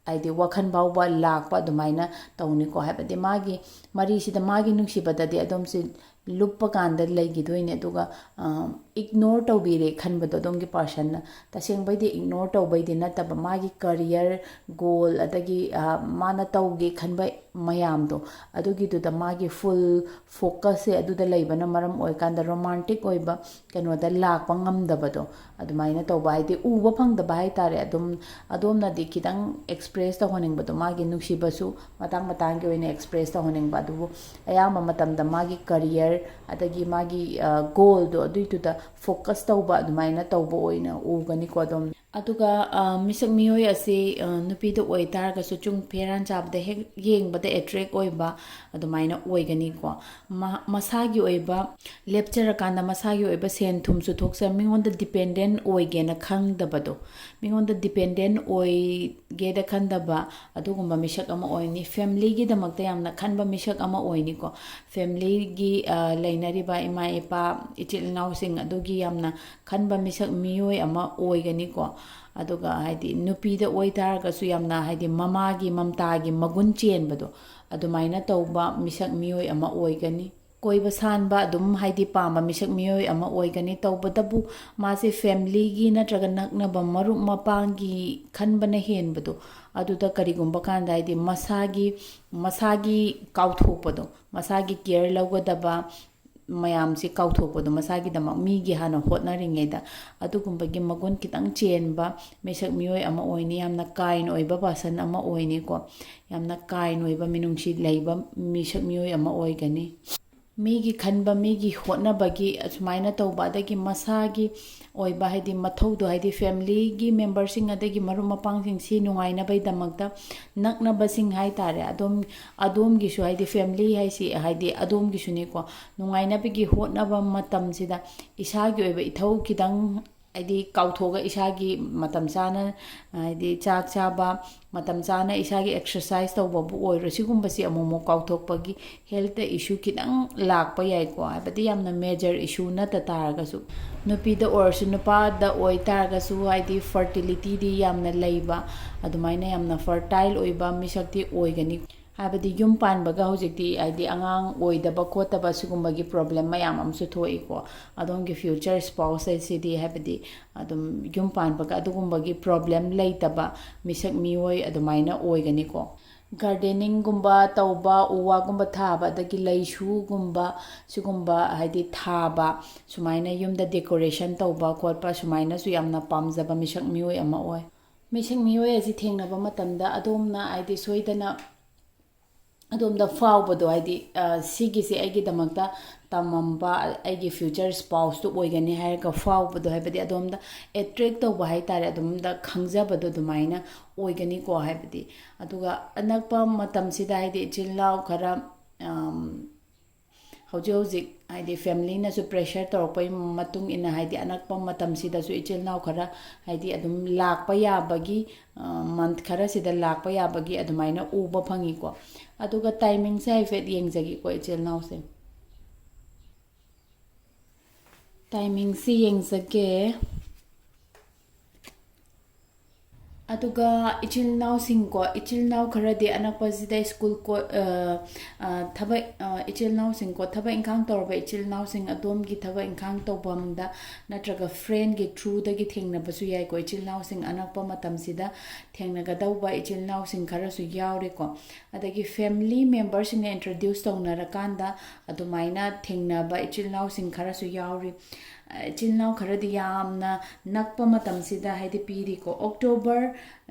ꯍꯥꯏꯗꯤ, ꯋꯥꯈꯜ ꯐꯥꯎꯕ ꯂꯥꯛꯄ ꯑꯗꯨꯃꯥꯏꯅ ꯇꯧꯅꯤꯀꯣ꯫ ꯍꯥꯏꯕꯗꯤ, ꯃꯥꯒꯤ ꯃꯔꯤꯁꯤꯗ, ꯃꯥꯒꯤ ꯅꯨꯡꯁꯤꯕꯗꯗꯤ ꯑꯗꯣꯝꯁꯦ ꯂꯨꯞꯄ ꯀꯥꯟꯗ ꯂꯩꯈꯤꯗꯣꯏꯅꯦ, ꯑꯗꯨꯒ, ꯑ, ꯏꯒꯅꯣꯔ ꯇꯧꯕꯤꯔꯦ ꯈꯟꯕꯗꯣ ꯑꯗꯣꯝꯒꯤ ꯄꯥꯔꯁꯟꯅ꯫ ꯇꯁꯦꯡꯕꯩꯗꯤ ꯏꯒꯅꯣꯔ ꯇꯧꯕꯩꯗꯤ ꯅꯠꯇꯕ, ꯃꯥꯒꯤ ꯀꯔꯤꯌꯔ ꯒꯣꯜ, ꯑꯗꯒꯤ, ꯑ, ꯃꯥꯅ ꯇꯧꯒꯦ ꯈꯟꯕ ꯃꯌꯥꯝꯗꯣ, ꯑꯗꯨꯒꯤꯗꯨꯗ ꯃꯥꯒꯤ ꯐꯨꯜ ꯐꯣꯀꯁꯁꯦ ꯑꯗꯨꯗ ꯂꯩꯕꯅ ꯃꯔꯝ ꯑꯣꯏꯀꯥꯟꯗ, ꯔꯣꯃꯥꯟꯇꯤꯛ ꯑꯣꯏꯕ ꯀꯩꯅꯣꯗ ꯂꯥꯛꯄ ꯉꯝꯗꯕꯗꯣ, ꯑꯗꯨꯃꯥꯏꯅ ꯇꯧꯕ, ꯍꯥꯏꯗꯤ, ꯎꯕ ꯐꯪꯗꯕ ꯍꯥꯏꯇꯥꯔꯦ꯫ ꯑꯗꯨꯝ ꯑꯗꯣꯝꯅꯗꯤ ꯈꯤꯇꯪ ꯑꯦꯛꯁꯄ꯭ꯔꯦꯁ ꯇꯧꯍꯟꯅꯤꯡꯕꯗꯣ, ꯃꯥꯒꯤ ꯅꯨꯡꯁꯤꯕꯁꯨ ꯃꯇꯥꯡ ꯃꯇꯥꯡꯒꯤ ꯑꯣꯏꯅ ꯑꯦꯛꯁꯄ꯭ꯔꯦꯁ ꯇꯧꯍꯟꯅꯤꯡꯕ, ꯑꯗꯨꯕꯨ ꯑꯌꯥꯝꯕ ꯃꯇꯝꯗ ꯃꯥꯒꯤ ꯀꯔꯤꯌꯔ ꯑꯗꯒꯤ ꯃꯥꯒꯤ, ꯑ, ꯒꯣꯜꯗꯣ, ꯑꯗꯨꯏꯗꯨꯗ ꯐꯣꯀꯁ ꯇꯧꯕ, ꯑꯗꯨꯃꯥꯏꯅ ꯇꯧꯕ ꯑꯣꯏꯅ ꯎꯒꯅꯤꯀꯣ ꯑꯗꯣꯝ꯫ ꯑꯗꯨꯒ, ꯑ, ꯃꯤꯁꯛ ꯃꯤꯑꯣꯏ ꯑꯁꯤ, ꯑ, ꯅꯨꯄꯤꯗ ꯑꯣꯏꯇꯥꯔꯒꯁꯨ ꯆꯨꯡ ꯐꯤꯔꯥꯟ ꯆꯥꯕꯗ ꯍꯦꯛ ꯌꯦꯡꯕꯗ ꯑꯦꯇ꯭ꯔꯦꯛ ꯑꯣꯏꯕ ꯑꯗꯨꯃꯥꯏꯅ ꯑꯣꯏꯒꯅꯤꯀꯣ꯫ ꯃꯥ-, ꯃꯁꯥꯒꯤ ꯑꯣꯏꯕ, ꯂꯦꯞꯆꯔꯀꯥꯟꯗ ꯃꯁꯥꯒꯤ ꯑꯣꯏꯕ ꯁꯦꯟ ꯊꯨꯝꯁꯨ ꯊꯣꯛꯆ-, ꯃꯤꯉꯣꯟꯗ ꯗꯤꯄꯦꯟꯗꯦꯟ ꯑꯣꯏꯒꯦꯅ ꯈꯪꯗꯕꯗꯣ, ꯃꯤꯉꯣꯟꯗ ꯗꯤꯄꯦꯟꯗꯦꯟ ꯑꯣꯏꯒꯦꯗ ꯈꯟꯗꯕ ꯑꯗꯨꯒꯨꯝꯕ ꯃꯤꯁꯛ ꯑꯃ ꯑꯣꯏꯅꯤ꯫ ꯐꯦꯃꯤꯂꯤꯒꯤꯗꯃꯛꯇ ꯌꯥꯝꯅ ꯈꯟꯕ ꯃꯤꯁꯛ ꯑꯃ ꯑꯣꯏꯅꯤꯀꯣ꯫ ꯐꯦꯃꯤꯂꯤꯒꯤ, ꯑ, ꯂꯩꯅꯔꯤꯕ ꯏꯃꯥ ꯏꯄꯥ, ꯏꯆꯤꯜ ꯏꯅꯥꯎꯁꯤꯡ ꯑꯗꯨꯒꯤ ꯌꯥꯝꯅ ꯈꯟꯕ ꯃꯤꯁꯛ ꯃꯤꯑꯣꯏ ꯑꯃ ꯑꯣꯏꯒꯅꯤꯀꯣ꯫ ꯑꯗꯨꯒ, ꯍꯥꯏꯗꯤ, ꯅꯨꯄꯤꯗ ꯑꯣꯏꯇꯥꯔꯒꯁꯨ ꯌꯥꯝꯅ, ꯍꯥꯏꯗꯤ, ꯃꯃꯥꯒꯤ ꯃꯝꯇꯥꯒꯤ ꯃꯒꯨꯟ ꯆꯦꯟꯕꯗꯣ, ꯑꯗꯨꯃꯥꯏꯅ ꯇꯧꯕ ꯃꯤꯁꯛ ꯃꯤꯑꯣꯏ ꯑꯃ ꯑꯣꯏꯒꯅꯤ꯫ ꯀꯣꯏꯕ ꯁꯥꯟꯕ ꯑꯗꯨꯝ, ꯍꯥꯏꯗꯤ, ꯄꯥꯝꯕ ꯃꯤꯁꯛ ꯃꯤꯑꯣꯏ ꯑꯃ ꯑꯣꯏꯒꯅꯤ꯫ ꯇꯧꯕꯇꯕꯨ ꯃꯥꯁꯦ ꯐꯦꯃꯤꯂꯤꯒꯤ ꯅꯠꯇ꯭ꯔꯒ ꯅꯛꯅꯕ ꯃꯔꯨꯞ ꯃꯄꯥꯡꯒꯤ ꯈꯟꯕꯅ ꯍꯦꯟꯕꯗꯣ, ꯑꯗꯨꯗ ꯀꯔꯤꯒꯨꯝꯕ ꯀꯥꯟꯗ, ꯍꯥꯏꯗꯤ, ꯃꯁꯥꯒꯤ, ꯃꯁꯥꯒꯤ ꯀꯥꯎꯊꯣꯛꯄꯗꯣ, ꯃꯁꯥꯒꯤ ꯀꯤꯌꯔ ꯂꯧꯒꯗꯕ ꯃꯌꯥꯝꯁꯤ ꯀꯥꯎꯊꯣꯛꯄꯗꯣ, ꯃꯁꯥꯒꯤꯗꯃꯛ ꯃꯤꯒꯤ ꯍꯥꯟꯅ ꯍꯣꯠꯅꯔꯤꯉꯩꯗ, ꯑꯗꯨꯒꯨꯝꯕꯒꯤ ꯃꯒꯨꯟ ꯈꯤꯇꯪ ꯆꯦꯟꯕ ꯃꯤꯁꯛ ꯃꯤꯑꯣꯏ ꯑꯃ ꯑꯣꯏꯅꯤ꯫ ꯌꯥꯝꯅ ꯀꯥꯏꯟ ꯑꯣꯏꯕ ꯄꯥꯔꯁꯟ ꯑꯃ ꯑꯣꯏꯅꯤꯀꯣ꯫ ꯌꯥꯝꯅ ꯀꯥꯏꯟ ꯑꯣꯏꯕ, ꯃꯤꯅꯨꯡꯁꯤ ꯂꯩꯕ ꯃꯤꯁꯛ ꯃꯤꯑꯣꯏ ꯑꯃ ꯑꯣꯏꯒꯅꯤ꯫ ꯃꯤꯒꯤ ꯈꯟꯕ, ꯃꯤꯒꯤ ꯍꯣꯠꯅꯕꯒꯤ ꯑꯁꯨꯃꯥꯏꯅ ꯇꯧꯕ, ꯑꯗꯒꯤ ꯃꯁꯥꯒꯤ ꯑꯣꯏꯕ ꯍꯥꯏꯗꯤ ꯃꯊꯧꯗꯣ, ꯍꯥꯏꯗꯤ ꯐꯦꯃꯤꯂꯤꯒꯤ ꯃꯦꯝꯕꯔꯁꯤꯡ ꯑꯗꯒꯤ ꯃꯔꯨꯞ ꯃꯄꯥꯡꯁꯤꯡ ꯁꯤ ꯅꯨꯡꯉꯥꯏꯅꯕꯒꯤꯗꯃꯛꯇ ꯅꯛꯅꯕꯁꯤꯡ ꯍꯥꯏ ꯇꯥꯔꯦ, ꯑꯗꯣꯝ ꯑꯗꯣꯝꯒꯤꯁꯨ ꯍꯥꯏꯗꯤ ꯐꯦꯃꯤꯂꯤ ꯍꯥꯏꯁꯤ ꯍꯥꯏꯗꯤ ꯑꯗꯣꯝꯒꯤꯁꯨꯅꯤꯀꯣ꯫ ꯅꯨꯡꯉꯥꯏꯅꯕꯒꯤ ꯍꯣꯠꯅꯕ ꯃꯇꯝꯁꯤꯗ ꯏꯁꯥꯒꯤ ꯑꯣꯏꯕ ꯏꯊꯧ ꯈꯤꯇꯪ ꯍꯥꯏꯗꯤ ꯀꯥꯎꯊꯣꯛꯑꯒ ꯏꯁꯥꯒꯤ ꯃꯇꯝ ꯆꯥꯅ ꯍꯥꯏꯗꯤ ꯆꯥꯛ ꯆꯥꯕ, ꯃꯇꯝ ꯆꯥꯅ ꯏꯁꯥꯒꯤ ꯑꯦꯛꯁꯔꯁꯥꯏꯁ ꯇꯧꯕꯕꯨ ꯑꯣꯏꯔꯣ, ꯁꯤꯒꯨꯝꯕꯁꯤ ꯑꯃꯨꯛ ꯑꯃꯨꯛ ꯀꯥꯎꯊꯣꯛꯄꯒꯤ ꯍꯦꯜꯠꯇ ꯏꯁꯨ ꯈꯤꯇꯪ ꯂꯥꯛꯄ ꯌꯥꯏꯀꯣ꯫ ꯍꯥꯏꯕꯗꯤ ꯌꯥꯝꯅ ꯃꯦꯖꯔ ꯏꯁꯨ ꯅꯠꯇ ꯇꯥꯔꯒꯁꯨ, ꯅꯨꯄꯤꯗ ꯑꯣꯏꯔꯁꯨ ꯅꯨꯄꯥꯗ ꯑꯣꯏꯇꯥꯔꯒꯁꯨ ꯍꯥꯏꯗꯤ ꯐꯔꯇꯤꯂꯤꯇꯤꯗꯤ ꯌꯥꯝꯅ ꯂꯩꯕ, ꯑꯗꯨꯃꯥꯏꯅ ꯌꯥꯝꯅ ꯐꯔꯇꯥꯏꯜ ꯑꯣꯏꯕ ꯃꯤꯁꯛꯇꯤ ꯑꯣꯏꯒꯅꯤ꯫ ꯍꯥꯏꯕꯗꯤ ꯌꯨꯝ ꯄꯥꯟꯕꯒ ꯍꯧꯖꯤꯛꯇꯤ ꯍꯥꯏꯗꯤ ꯑꯉꯥꯡ ꯑꯣꯏꯗꯕ ꯈꯣꯠꯇꯕ ꯁꯤꯒꯨꯝꯕꯒꯤ ꯄ꯭ꯔꯣꯕ꯭ꯂꯦꯝ ꯃꯌꯥꯝ ꯑꯃꯁꯨ ꯊꯣꯛꯏꯀꯣ꯫ ꯑꯗꯣꯝꯒꯤ ꯐ꯭ꯌꯨꯆꯔ ꯁ꯭ꯄꯥꯎꯁ ꯍꯥꯏꯁꯤꯗꯤ ꯍꯥꯏꯕꯗꯤ ꯑꯗꯨꯝ ꯌꯨꯝ ꯄꯥꯟꯕꯒ ꯑꯗꯨꯒꯨꯝꯕꯒꯤ ꯄ꯭ꯔꯣꯕ꯭ꯂꯦꯝ ꯂꯩꯇꯕ ꯃꯤꯁꯛ ꯃꯤꯑꯣꯏ ꯑꯗꯨꯃꯥꯏꯅ ꯑꯣꯏꯒꯅꯤꯀꯣ꯫ ꯒꯥꯔꯗꯦꯅꯤꯡꯒꯨꯝꯕ ꯇꯧꯕ, ꯎ ꯋꯥꯒꯨꯝꯕ ꯊꯥꯕ, ꯑꯗꯒꯤ ꯂꯩꯁꯨꯒꯨꯝꯕ ꯁꯤꯒꯨꯝꯕ ꯍꯥꯏꯗꯤ ꯊꯥꯕ, ꯁꯨꯃꯥꯏꯅ ꯌꯨꯝꯗ ꯗꯦꯀꯣꯔꯦꯁꯟ ꯇꯧꯕ ꯈꯣꯠꯄ ꯁꯨꯃꯥꯏꯅꯁꯨ ꯌꯥꯝꯅ ꯄꯥꯝꯖꯕ ꯃꯤꯁꯛ ꯃꯤꯑꯣꯏ ꯑꯃ ꯑꯣꯏ꯫ ꯃꯤꯁꯛ ꯃꯤꯑꯣꯏ ꯑꯁꯤ ꯊꯦꯡꯅꯕ ꯃꯇꯝꯗ ꯑꯗꯣꯝꯅ ꯍꯥꯏꯗꯤ ꯁꯣꯏꯗꯅ ꯑꯗꯣꯝꯗ ꯐꯥꯎꯕꯗꯣ ꯍꯥꯏꯗꯤ, ꯑ, ꯁꯤꯒꯤꯁꯦ ꯑꯩꯒꯤꯗꯃꯛꯇ ꯇꯝꯃꯝꯕ ꯑꯩꯒꯤ ꯐ꯭ꯌꯨꯆꯔ ꯁ꯭ꯄꯥꯎꯁꯇꯨ ꯑꯣꯏꯒꯅꯤ ꯍꯥꯏꯔꯒ ꯐꯥꯎꯕꯗꯣ, ꯍꯥꯏꯕꯗꯤ ꯑꯗꯣꯝꯗ ꯑꯦꯇ꯭ꯔꯦꯛ ꯇꯧꯕ ꯍꯥꯏ ꯇꯥꯔꯦ, ꯑꯗꯣꯝꯗ ꯈꯪꯖꯕꯗꯣ ꯑꯗꯨꯃꯥꯏꯅ ꯑꯣꯏꯒꯅꯤꯀꯣ꯫ ꯍꯥꯏꯕꯗꯤ ꯑꯗꯨꯒ ꯑꯅꯛꯄ ꯃꯇꯝꯁꯤꯗ ꯍꯥꯏꯗꯤ ꯏꯆꯤꯜ ꯏꯅꯥꯎ ꯈꯔ, ꯑꯝ, ꯍꯧꯖꯤꯛ ꯍꯧꯖꯤꯛ ꯍꯥꯏꯗꯤ ꯐꯦꯃꯤꯂꯤꯅꯁꯨ ꯄ꯭ꯔꯦꯁꯔ ꯇꯧꯔꯛꯄꯒꯤ ꯃꯇꯨꯡ ꯏꯟꯅ ꯍꯥꯏꯗꯤ ꯑꯅꯛꯄ ꯃꯇꯝꯁꯤꯗꯁꯨ ꯏꯆꯤꯜ ꯏꯅꯥꯎ ꯈꯔ ꯍꯥꯏꯗꯤ ꯑꯗꯨꯝ ꯂꯥꯛꯄ ꯌꯥꯕꯒꯤ, ꯑ, ꯃꯟꯊ ꯈꯔꯁꯤꯗ ꯂꯥꯛꯄ ꯌꯥꯕꯒꯤ ꯑꯗꯨꯃꯥꯏꯅ ꯎꯕ ꯐꯪꯉꯤꯀꯣ꯫ ꯑꯗꯨꯒ ꯇꯥꯏꯃꯤꯡꯁꯦ ꯍꯥꯏꯐꯦꯠ ꯌꯦꯡꯖꯒꯦꯀꯣ ꯏꯆꯤꯜ ꯏꯅꯥꯎꯁꯦ꯫ ꯇꯥꯏꯃꯤꯡꯁꯤ ꯌꯦꯡꯖꯒꯦ꯫ ꯑꯗꯨꯒ ꯏꯆꯤꯜ ꯏꯅꯥꯎꯁꯤꯡꯀꯣ, ꯏꯆꯤꯜ ꯏꯅꯥꯎ ꯈꯔꯗꯤ ꯑꯅꯛꯄꯁꯤꯗ ꯁ꯭ꯀꯨꯜ ꯀꯣ-, ꯑ, ꯑ, ꯊꯕꯛ, ꯑ, ꯏꯆꯤꯜ ꯏꯅꯥꯎꯁꯤꯡꯀꯣ, ꯊꯕꯛ ꯏꯪꯈꯥꯡ ꯇꯧꯔꯕ ꯏꯆꯤꯜ ꯏꯅꯥꯎꯁꯤꯡ ꯑꯗꯣꯝꯒꯤ ꯊꯕꯛ ꯏꯪꯈꯥꯡ ꯇꯧꯐꯝꯗ ꯅꯠꯇ꯭ꯔꯒ ꯐ꯭ꯔꯦꯟꯒꯤ ꯊ꯭ꯔꯨꯗꯒꯤ ꯊꯦꯡꯅꯕꯁꯨ ꯌꯥꯏꯀꯣ꯫ ꯏꯆꯤꯜ ꯏꯅꯥꯎꯁꯤꯡ ꯑꯅꯛꯄ ꯃꯇꯝꯁꯤꯗ ꯊꯦꯡꯅꯒꯗꯧꯕ ꯏꯆꯤꯜ ꯏꯅꯥꯎꯁꯤꯡ ꯈꯔꯁꯨ ꯌꯥꯎꯔꯦꯀꯣ꯫ ꯑꯗꯒꯤ ꯐꯦꯃꯤꯂꯤ ꯃꯦꯝꯕꯔꯁꯤꯡꯅ ꯏꯟꯇ꯭ꯔꯣꯗ꯭ꯌꯨꯁ ꯇꯧꯅꯔꯀꯥꯟꯗ ꯑꯗꯨꯃꯥꯏꯅ ꯊꯦꯡꯅꯕ ꯏꯆꯤꯜ ꯏꯅꯥꯎꯁꯤꯡ ꯈꯔꯁꯨ ꯌꯥꯎꯔꯤ꯫ ꯏꯆꯤꯜ ꯏꯅꯥꯎ ꯈꯔꯗꯤ ꯌꯥꯝꯅ ꯅꯛꯄ ꯃꯇꯝꯁꯤꯗ ꯍꯥꯏꯗꯤ ꯄꯤꯔꯤꯀꯣ꯫ ꯑꯣꯛꯇꯣꯕꯔ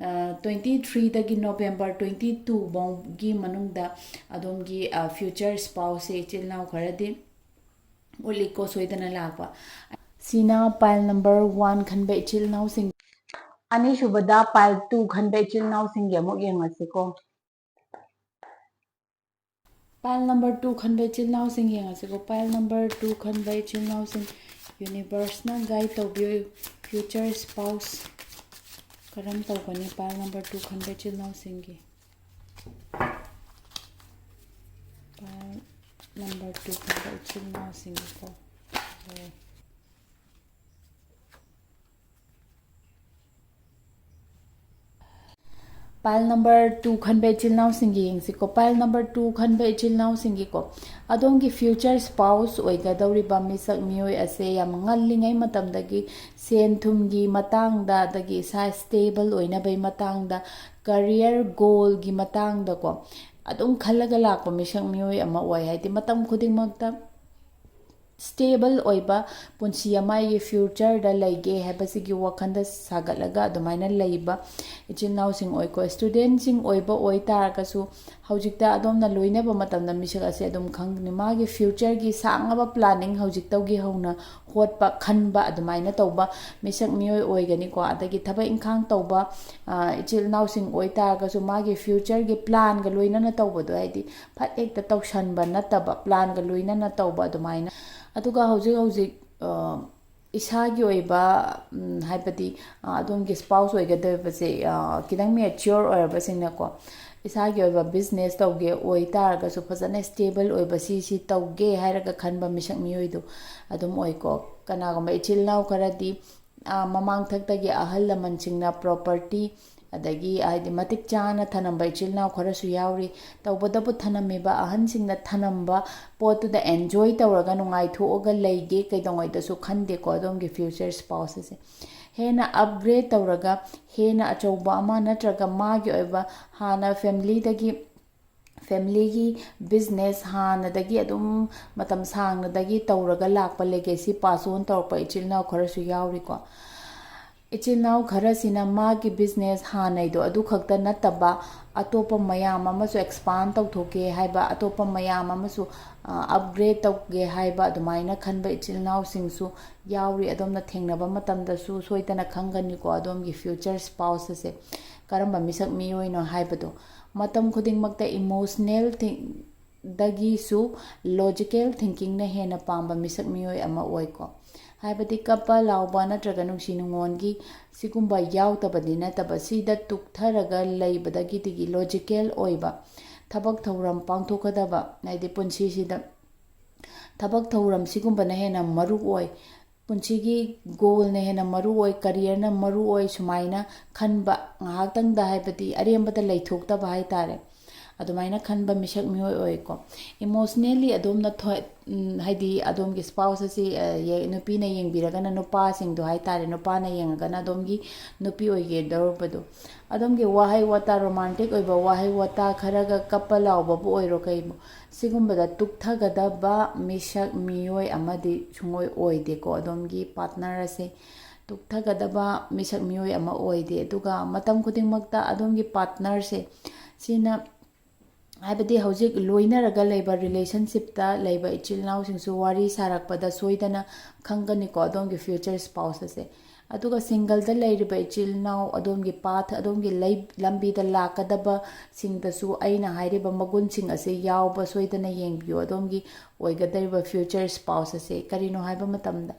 ꯇ꯭ꯋꯦꯟꯇꯤ ꯊ꯭ꯔꯤꯗꯒꯤ ꯅꯣꯕꯦꯝꯕꯔ ꯇ꯭ꯋꯦꯟꯇꯤ ꯇꯨ ꯐꯥꯎꯒꯤ ꯃꯅꯨꯡꯗ ꯑꯗꯣꯝꯒꯤ ꯐ꯭ꯌꯨꯆꯔ ꯁ꯭ꯄꯥꯎꯁꯁꯦ ꯏꯆꯤꯜ ꯏꯅꯥꯎ ꯈꯔꯗꯤ ꯎꯠꯂꯤꯀꯣ ꯁꯣꯏꯗꯅ ꯂꯥꯛꯄ꯫ ꯁꯤꯅ ꯄꯥꯏꯜ ꯅꯝꯕꯔ ꯋꯥꯟ ꯈꯟꯕ ꯏꯆꯤꯜ ꯏꯅꯥꯎꯁꯤꯡ꯫ ꯑꯅꯤꯁꯨꯕꯗ ꯄꯥꯏꯜ ꯇꯨ ꯈꯟꯕ ꯏꯆꯤꯜ ꯏꯅꯥꯎꯁꯤꯡꯒꯤ ꯑꯃꯨꯛ ꯌꯦꯡꯉꯁꯤꯀꯣ꯫ ꯄꯥꯏꯜ ꯅꯝꯕꯔ ꯇꯨ ꯈꯟꯕ ꯏꯆꯤꯜ ꯏꯅꯥꯎꯁꯤꯡ ꯌꯦꯡꯉꯁꯤꯀꯣ꯫ ꯄꯥꯏꯜ ꯅꯝꯕꯔ ꯇꯨ ꯈꯟꯕ ꯏꯆꯤꯜ ꯏꯅꯥꯎꯁꯤꯡ, ꯌꯨꯅꯤꯚꯔꯁꯅ ꯒꯥꯏꯗ ꯇꯧꯕꯤꯌꯨ, ꯐ꯭ꯌꯨꯆꯔ ꯁ꯭ꯄꯥꯎꯁ ꯀꯔꯝ ꯇꯧꯒꯅꯤ ꯄꯥꯏꯜ ꯅꯝꯕꯔ ꯇꯨ ꯈꯟꯕ ꯏꯆꯤꯜ ꯏꯅꯥꯎꯁꯤꯡꯒꯤ? ꯄꯥꯏꯜ ꯅꯝꯕꯔ ꯇꯨ ꯈꯟꯕ ꯏꯆꯤꯜ ꯏꯅꯥꯎꯁꯤꯡꯒꯤꯀꯣ꯫ ꯄꯥꯏꯜ ꯅꯝꯕꯔ ꯇꯨ ꯈꯟꯕ ꯏꯆꯤꯜ ꯏꯅꯥꯎꯁꯤꯡꯒꯤ ꯌꯦꯡꯁꯤꯀꯣ꯫ ꯄꯥꯏꯜ ꯅꯝꯕꯔ ꯇꯨ ꯈꯟꯕ ꯏꯆꯤꯜ ꯏꯅꯥꯎꯁꯤꯡꯒꯤꯀꯣ, ꯑꯗꯣꯝꯒꯤ ꯐ꯭ꯌꯨꯆꯔ ꯁ꯭ꯄꯥꯎꯁ ꯑꯣꯏꯒꯗꯧꯔꯤꯕ ꯃꯤꯁꯛ ꯃꯤꯑꯣꯏ ꯑꯁꯦ ꯌꯥꯝ ꯉꯜꯂꯤꯉꯩ ꯃꯇꯝꯗꯒꯤ ꯁꯦꯟ ꯊꯨꯝꯒꯤ ꯃꯇꯥꯡꯗ, ꯑꯗꯒꯤ ꯏꯁꯥ ꯁ꯭ꯇꯦꯕꯜ ꯑꯣꯏꯅꯕꯒꯤ ꯃꯇꯥꯡꯗ, ꯀꯔꯤꯌꯔ ꯒꯣꯜꯒꯤ ꯃꯇꯥꯡꯗꯀꯣ ꯑꯗꯨꯝ ꯈꯜꯂꯒ ꯂꯥꯛꯄ ꯃꯤꯁꯛ ꯃꯤꯑꯣꯏ ꯑꯃ ꯑꯣꯏ꯫ ꯍꯥꯏꯗꯤ ꯃꯇꯝ ꯈꯨꯗꯤꯡꯃꯛꯇ ꯁ꯭ꯇꯦꯕꯜ ꯑꯣꯏꯕ ꯄꯨꯟꯁꯤ ꯑꯃ ꯑꯩꯒꯤ ꯐ꯭ꯌꯨꯆꯔꯗ ꯂꯩꯒꯦ ꯍꯥꯏꯕꯁꯤꯒꯤ ꯋꯥꯈꯜꯗ ꯁꯥꯒꯠꯂꯒ ꯑꯗꯨꯃꯥꯏꯅ ꯂꯩꯕ ꯏꯆꯤꯜ ꯏꯅꯥꯎꯁꯤꯡ ꯑꯣꯏꯀꯣ꯫ ꯁ꯭ꯇꯨꯗꯦꯟꯁꯤꯡ ꯑꯣꯏꯕ ꯑꯣꯏꯇꯥꯔꯒꯁꯨ ꯍꯧꯖꯤꯛꯇ ꯑꯗꯣꯝꯅ ꯂꯣꯏꯅꯕ ꯃꯇꯝꯗ ꯃꯤꯁꯛ ꯑꯁꯦ ꯑꯗꯨꯝ ꯈꯪꯒꯅꯤ꯫ ꯃꯥꯒꯤ ꯐ꯭ꯌꯨꯆꯔꯒꯤ ꯁꯥꯡꯉꯕ ꯄ꯭ꯂꯥꯅꯤꯡ ꯍꯧꯖꯤꯛꯇꯒꯤ ꯍꯧꯅ ꯍꯣꯠꯄ, ꯈꯟꯕ ꯑꯗꯨꯃꯥꯏꯅ ꯇꯧꯕ ꯃꯤꯁꯛ ꯃꯤꯑꯣꯏ ꯑꯣꯏꯒꯅꯤꯀꯣ꯫ ꯑꯗꯒꯤ ꯊꯕꯛ ꯏꯪꯈꯥꯡ ꯇꯧꯕ, ꯑ, ꯏꯆꯤꯜ ꯏꯅꯥꯎꯁꯤꯡ ꯑꯣꯏꯇꯥꯔꯒꯁꯨ ꯃꯥꯒꯤ ꯐ꯭ꯌꯨꯆꯔꯒꯤ ꯄ꯭ꯂꯥꯟꯒ ꯂꯣꯏꯅꯅ ꯇꯧꯕꯗꯣ, ꯍꯥꯏꯗꯤ ꯐꯠ ꯍꯦꯛꯇ ꯇꯧꯁꯟꯕ ꯅꯠꯇꯕ, ꯄ꯭ꯂꯥꯟꯒ ꯂꯣꯏꯅꯅ ꯇꯧꯕ ꯑꯗꯨꯃꯥꯏꯅ꯫ ꯑꯗꯨꯒ ꯍꯧꯖꯤꯛ ꯍꯧꯖꯤꯛ, ꯑ, ꯏꯁꯥꯒꯤ ꯑꯣꯏꯕ, ꯎꯝ, ꯍꯥꯏꯕꯗꯤ, ꯑ, ꯑꯗꯣꯝꯒꯤ ꯁ꯭ꯄꯥꯎꯁ ꯑꯣꯏꯒꯗꯧꯔꯤꯕꯁꯦ, ꯑ, ꯈꯤꯇꯪ ꯃꯦꯆꯤꯌꯣꯔ ꯑꯣꯏꯔꯕꯁꯤꯡꯅꯀꯣ, ꯏꯁꯥꯒꯤ ꯑꯣꯏꯕ ꯕꯤꯖꯤꯅꯦꯁ ꯇꯧꯒꯦ ꯑꯣꯏꯇꯥꯔꯒꯁꯨ ꯐꯖꯅ ꯁ꯭ꯇꯦꯕꯜ ꯑꯣꯏꯕ, ꯁꯤ, ꯁꯤ ꯇꯧꯒꯦ ꯍꯥꯏꯔꯒ ꯈꯟꯕ ꯃꯤꯁꯛ ꯃꯤꯑꯣꯏꯗꯣ ꯑꯗꯨꯝ ꯑꯣꯏꯀꯣ꯫ ꯀꯅꯥꯒꯨꯝꯕ ꯏꯆꯤꯜ ꯏꯅꯥꯎ ꯈꯔꯗꯤ, ꯑ, ꯃꯃꯥꯡꯊꯛꯇꯒꯤ ꯑꯍꯜ ꯂꯃꯟꯁꯤꯡꯅ ꯄ꯭ꯔꯣꯄꯔꯇꯤ, ꯑꯗꯒꯤ ꯍꯥꯏꯗꯤ ꯃꯇꯤꯛ ꯆꯥꯅ ꯊꯅꯝꯕ ꯏꯆꯤꯜ ꯏꯅꯥꯎ ꯈꯔꯁꯨ ꯌꯥꯎꯔꯤ꯫ ꯇꯧꯕꯇꯕꯨ ꯊꯅꯝꯃꯤꯕ ꯑꯍꯟꯁꯤꯡꯅ ꯊꯅꯝꯕ ꯄꯣꯠꯇꯨꯗ ꯑꯦꯟꯖꯣꯏ ꯇꯧꯔꯒ ꯅꯨꯡꯉꯥꯏꯊꯣꯛꯑꯒ ꯂꯩꯒꯦ ꯀꯩꯗꯧꯉꯩꯗꯁꯨ ꯈꯟꯗꯦꯀꯣ ꯑꯗꯣꯝꯒꯤ ꯐ꯭ꯌꯨꯆꯔ ꯁ꯭ꯄꯥꯎꯁ ꯑꯁꯦ꯫ ꯍꯦꯟꯅ ꯑꯞꯒ꯭ꯔꯦꯗ ꯇꯧꯔꯒ ꯍꯦꯟꯅ ꯑꯆꯧꯕ ꯑꯃ ꯅꯠꯇ꯭ꯔꯒ ꯃꯥꯒꯤ ꯑꯣꯏꯕ ꯍꯥꯟꯅ ꯐꯦꯃꯤꯂꯤꯗꯒꯤ ꯐꯦꯃꯤꯂꯤꯒꯤ ꯕꯤꯖꯤꯅꯦꯁ ꯍꯥꯟꯅꯗꯒꯤ ꯑꯗꯨꯝ ꯃꯇꯝ ꯁꯥꯡꯅꯗꯒꯤ ꯇꯧꯔꯒ ꯂꯥꯛꯄ, ꯂꯦꯒꯦꯁꯤ ꯄꯥꯁ ꯑꯣꯟ ꯇꯧꯔꯛꯄ ꯏꯆꯤꯜ ꯏꯅꯥꯎ ꯈꯔꯁꯨ ꯌꯥꯎꯔꯤꯀꯣ꯫ ꯏꯆꯤꯜ ꯏꯅꯥꯎ ꯈꯔꯁꯤꯅ ꯃꯥꯒꯤ ꯕꯤꯖꯤꯅꯦꯁ ꯍꯥꯟꯅꯩꯗꯣ ꯑꯗꯨ ꯈꯛꯇ ꯅꯠꯇꯕ, ꯑꯇꯣꯞꯄ ꯃꯌꯥꯝ ꯑꯃꯁꯨ ꯑꯦꯛꯁꯄꯥꯟ ꯇꯧꯊꯣꯛꯀꯦ ꯍꯥꯏꯕ, ꯑꯇꯣꯞꯄ ꯃꯌꯥꯝ ꯑꯃꯁꯨ ꯑꯞꯒ꯭ꯔꯦꯗ ꯇꯧꯒꯦ ꯍꯥꯏꯕ ꯑꯗꯨꯃꯥꯏꯅ ꯈꯟꯕ ꯏꯆꯤꯜ ꯏꯅꯥꯎꯁꯤꯡꯁꯨ ꯌꯥꯎꯔꯤ꯫ ꯑꯗꯣꯝꯅ ꯊꯦꯡꯅꯕ ꯃꯇꯝꯗꯁꯨ ꯁꯣꯏꯗꯅ ꯈꯪꯒꯅꯤꯀꯣ, ꯑꯗꯣꯝꯒꯤ ꯐ꯭ꯌꯨꯆꯔ ꯁ꯭ꯄꯥꯎꯁ ꯑꯁꯦ ꯀꯔꯝꯕ ꯃꯤꯁꯛ ꯃꯤꯑꯣꯏꯅꯣ ꯍꯥꯏꯕꯗꯣ꯫ ꯃꯇꯝ ꯈꯨꯗꯤꯡꯃꯛꯇ ꯏꯃꯣꯁꯅꯦꯜ ꯗꯒꯤꯁꯨ ꯂꯣꯖꯤꯀꯦꯜ ꯊꯤꯡꯀꯤꯡꯅ ꯍꯦꯟꯅ ꯄꯥꯝꯕ ꯃꯤꯁꯛ ꯃꯤꯑꯣꯏ ꯑꯃ ꯑꯣꯏꯀꯣ꯫ ꯍꯥꯏꯕꯗꯤ ꯀꯞꯄ ꯂꯥꯎꯕ ꯅꯠꯇ꯭ꯔꯒ ꯅꯨꯡꯁꯤ ꯅꯨꯡꯉꯣꯟꯒꯤ ꯁꯤꯒꯨꯝꯕ ꯌꯥꯎꯗꯕꯗꯤ ꯅꯠꯇꯕ, ꯁꯤꯗ ꯇꯨꯛꯊꯔꯒ ꯂꯩꯕꯗꯒꯤꯗꯒꯤ ꯂꯣꯖꯤꯀꯦꯜ ꯑꯣꯏꯕ ꯊꯕꯛ ꯊꯧꯔꯝ ꯄꯥꯡꯊꯣꯛꯀꯗꯕ, ꯍꯥꯏꯗꯤ ꯄꯨꯟꯁꯤꯁꯤꯗ ꯊꯕꯛ ꯊꯧꯔꯝ ꯁꯤꯒꯨꯝꯕꯅ ꯍꯦꯟꯅ ꯃꯔꯨ ꯑꯣꯏ, ꯄꯨꯟꯁꯤꯒꯤ ꯒꯣꯜꯅ ꯍꯦꯟꯅ ꯃꯔꯨ ꯑꯣꯏ, ꯀꯔꯤꯌꯔꯅ ꯃꯔꯨ ꯑꯣꯏ, ꯁꯨꯃꯥꯏꯅ ꯈꯟꯕ, ꯉꯥꯏꯍꯥꯛꯇꯪꯗ, ꯍꯥꯏꯕꯗꯤ ꯑꯔꯦꯝꯕꯗ ꯂꯩꯊꯣꯛꯇꯕ ꯍꯥꯏ ꯇꯥꯔꯦ꯫ ꯑꯗꯨꯃꯥꯏꯅ ꯈꯟꯕ ꯃꯤꯁꯛ ꯃꯤꯑꯣꯏ ꯑꯣꯏꯀꯣ꯫ ꯏꯃꯣꯁꯅꯦꯜꯂꯤ ꯑꯗꯣꯝꯅ ꯊꯣꯏ-, ꯎꯝ, ꯍꯥꯏꯗꯤ ꯑꯗꯣꯝꯒꯤ ꯁ꯭ꯄꯥꯎꯁ ꯑꯁꯤ, ꯑ, ꯌꯦ-, ꯅꯨꯄꯤꯅ ꯌꯦꯡꯕꯤꯔꯒꯅ ꯅꯨꯄꯥꯁꯤꯡꯗꯣ ꯍꯥꯏ ꯇꯥꯔꯦ, ꯅꯨꯄꯥꯅ ꯌꯦꯡꯉꯒꯅ ꯑꯗꯣꯝꯒꯤ ꯅꯨꯄꯤ ꯑꯣꯏꯒꯗꯧꯔꯕꯗꯣ꯫ ꯑꯗꯣꯝꯒꯤ ꯋꯥꯍꯩ ꯋꯥꯇꯥ, ꯔꯣꯃꯥꯟꯇꯤꯛ ꯑꯣꯏꯕ ꯋꯥꯍꯩ ꯋꯥꯇꯥ ꯈꯔꯒ ꯀꯞꯄ ꯂꯥꯎꯕꯕꯨ ꯑꯣꯏꯔꯣ ꯀꯩꯕꯨ, ꯁꯤꯒꯨꯝꯕꯗ ꯇꯨꯛꯊꯒꯗꯕ ꯃꯤꯁꯛ ꯃꯤꯑꯣꯏ ꯑꯃꯗꯤ ꯁꯨꯡꯑꯣꯏ ꯑꯣꯏꯗꯦꯀꯣ꯫ ꯑꯗꯣꯝꯒꯤ ꯄꯥꯔꯠꯅꯔ ꯑꯁꯦ ꯇꯨꯛꯊꯒꯗꯕ ꯃꯤꯁꯛ ꯃꯤꯑꯣꯏ ꯑꯃ ꯑꯣꯏꯗꯦ꯫ ꯑꯗꯨꯒ ꯃꯇꯝ ꯈꯨꯗꯤꯡꯃꯛꯇ ꯑꯗꯣꯝꯒꯤ ꯄꯥꯔꯠꯅꯔꯁꯦ ꯁꯤꯅ, ꯍꯥꯏꯕꯗꯤ ꯍꯧꯖꯤꯛ ꯂꯣꯏꯅꯔꯒ ꯂꯩꯕ ꯔꯤꯂꯦꯁꯟꯁꯤꯞꯇ ꯂꯩꯕ ꯏꯆꯤꯜ ꯏꯅꯥꯎꯁꯤꯡꯁꯨ ꯋꯥꯔꯤ ꯁꯥꯔꯛꯄꯗ ꯁꯣꯏꯗꯅ ꯈꯪꯒꯅꯤꯀꯣ ꯑꯗꯣꯝꯒꯤ ꯐ꯭ꯌꯨꯆꯔ ꯁ꯭ꯄꯥꯎꯁ ꯑꯁꯦ꯫ ꯑꯗꯨꯒ ꯁꯤꯡꯒꯜꯗ ꯂꯩꯔꯤꯕ ꯏꯆꯤꯜ ꯏꯅꯥꯎ, ꯑꯗꯣꯝꯒꯤ ꯄꯥꯊ, ꯑꯗꯣꯝꯒꯤ ꯂꯩ-, ꯂꯝꯕꯤꯗ ꯂꯥꯛꯀꯗꯕꯁꯤꯡꯗꯁꯨ ꯑꯩꯅ ꯍꯥꯏꯔꯤꯕ ꯃꯒꯨꯟꯁꯤꯡ ꯑꯁꯦ ꯌꯥꯎꯕ ꯁꯣꯏꯗꯅ ꯌꯦꯡꯕꯤꯌꯨ꯫ ꯑꯗꯣꯝꯒꯤ ꯑꯣꯏꯒꯗꯧꯔꯤꯕ ꯐ꯭ꯌꯨꯆꯔ ꯁ꯭ꯄꯥꯎꯁ ꯑꯁꯦ ꯀꯔꯤꯅꯣ ꯍꯥꯏꯕ ꯃꯇꯝꯗ,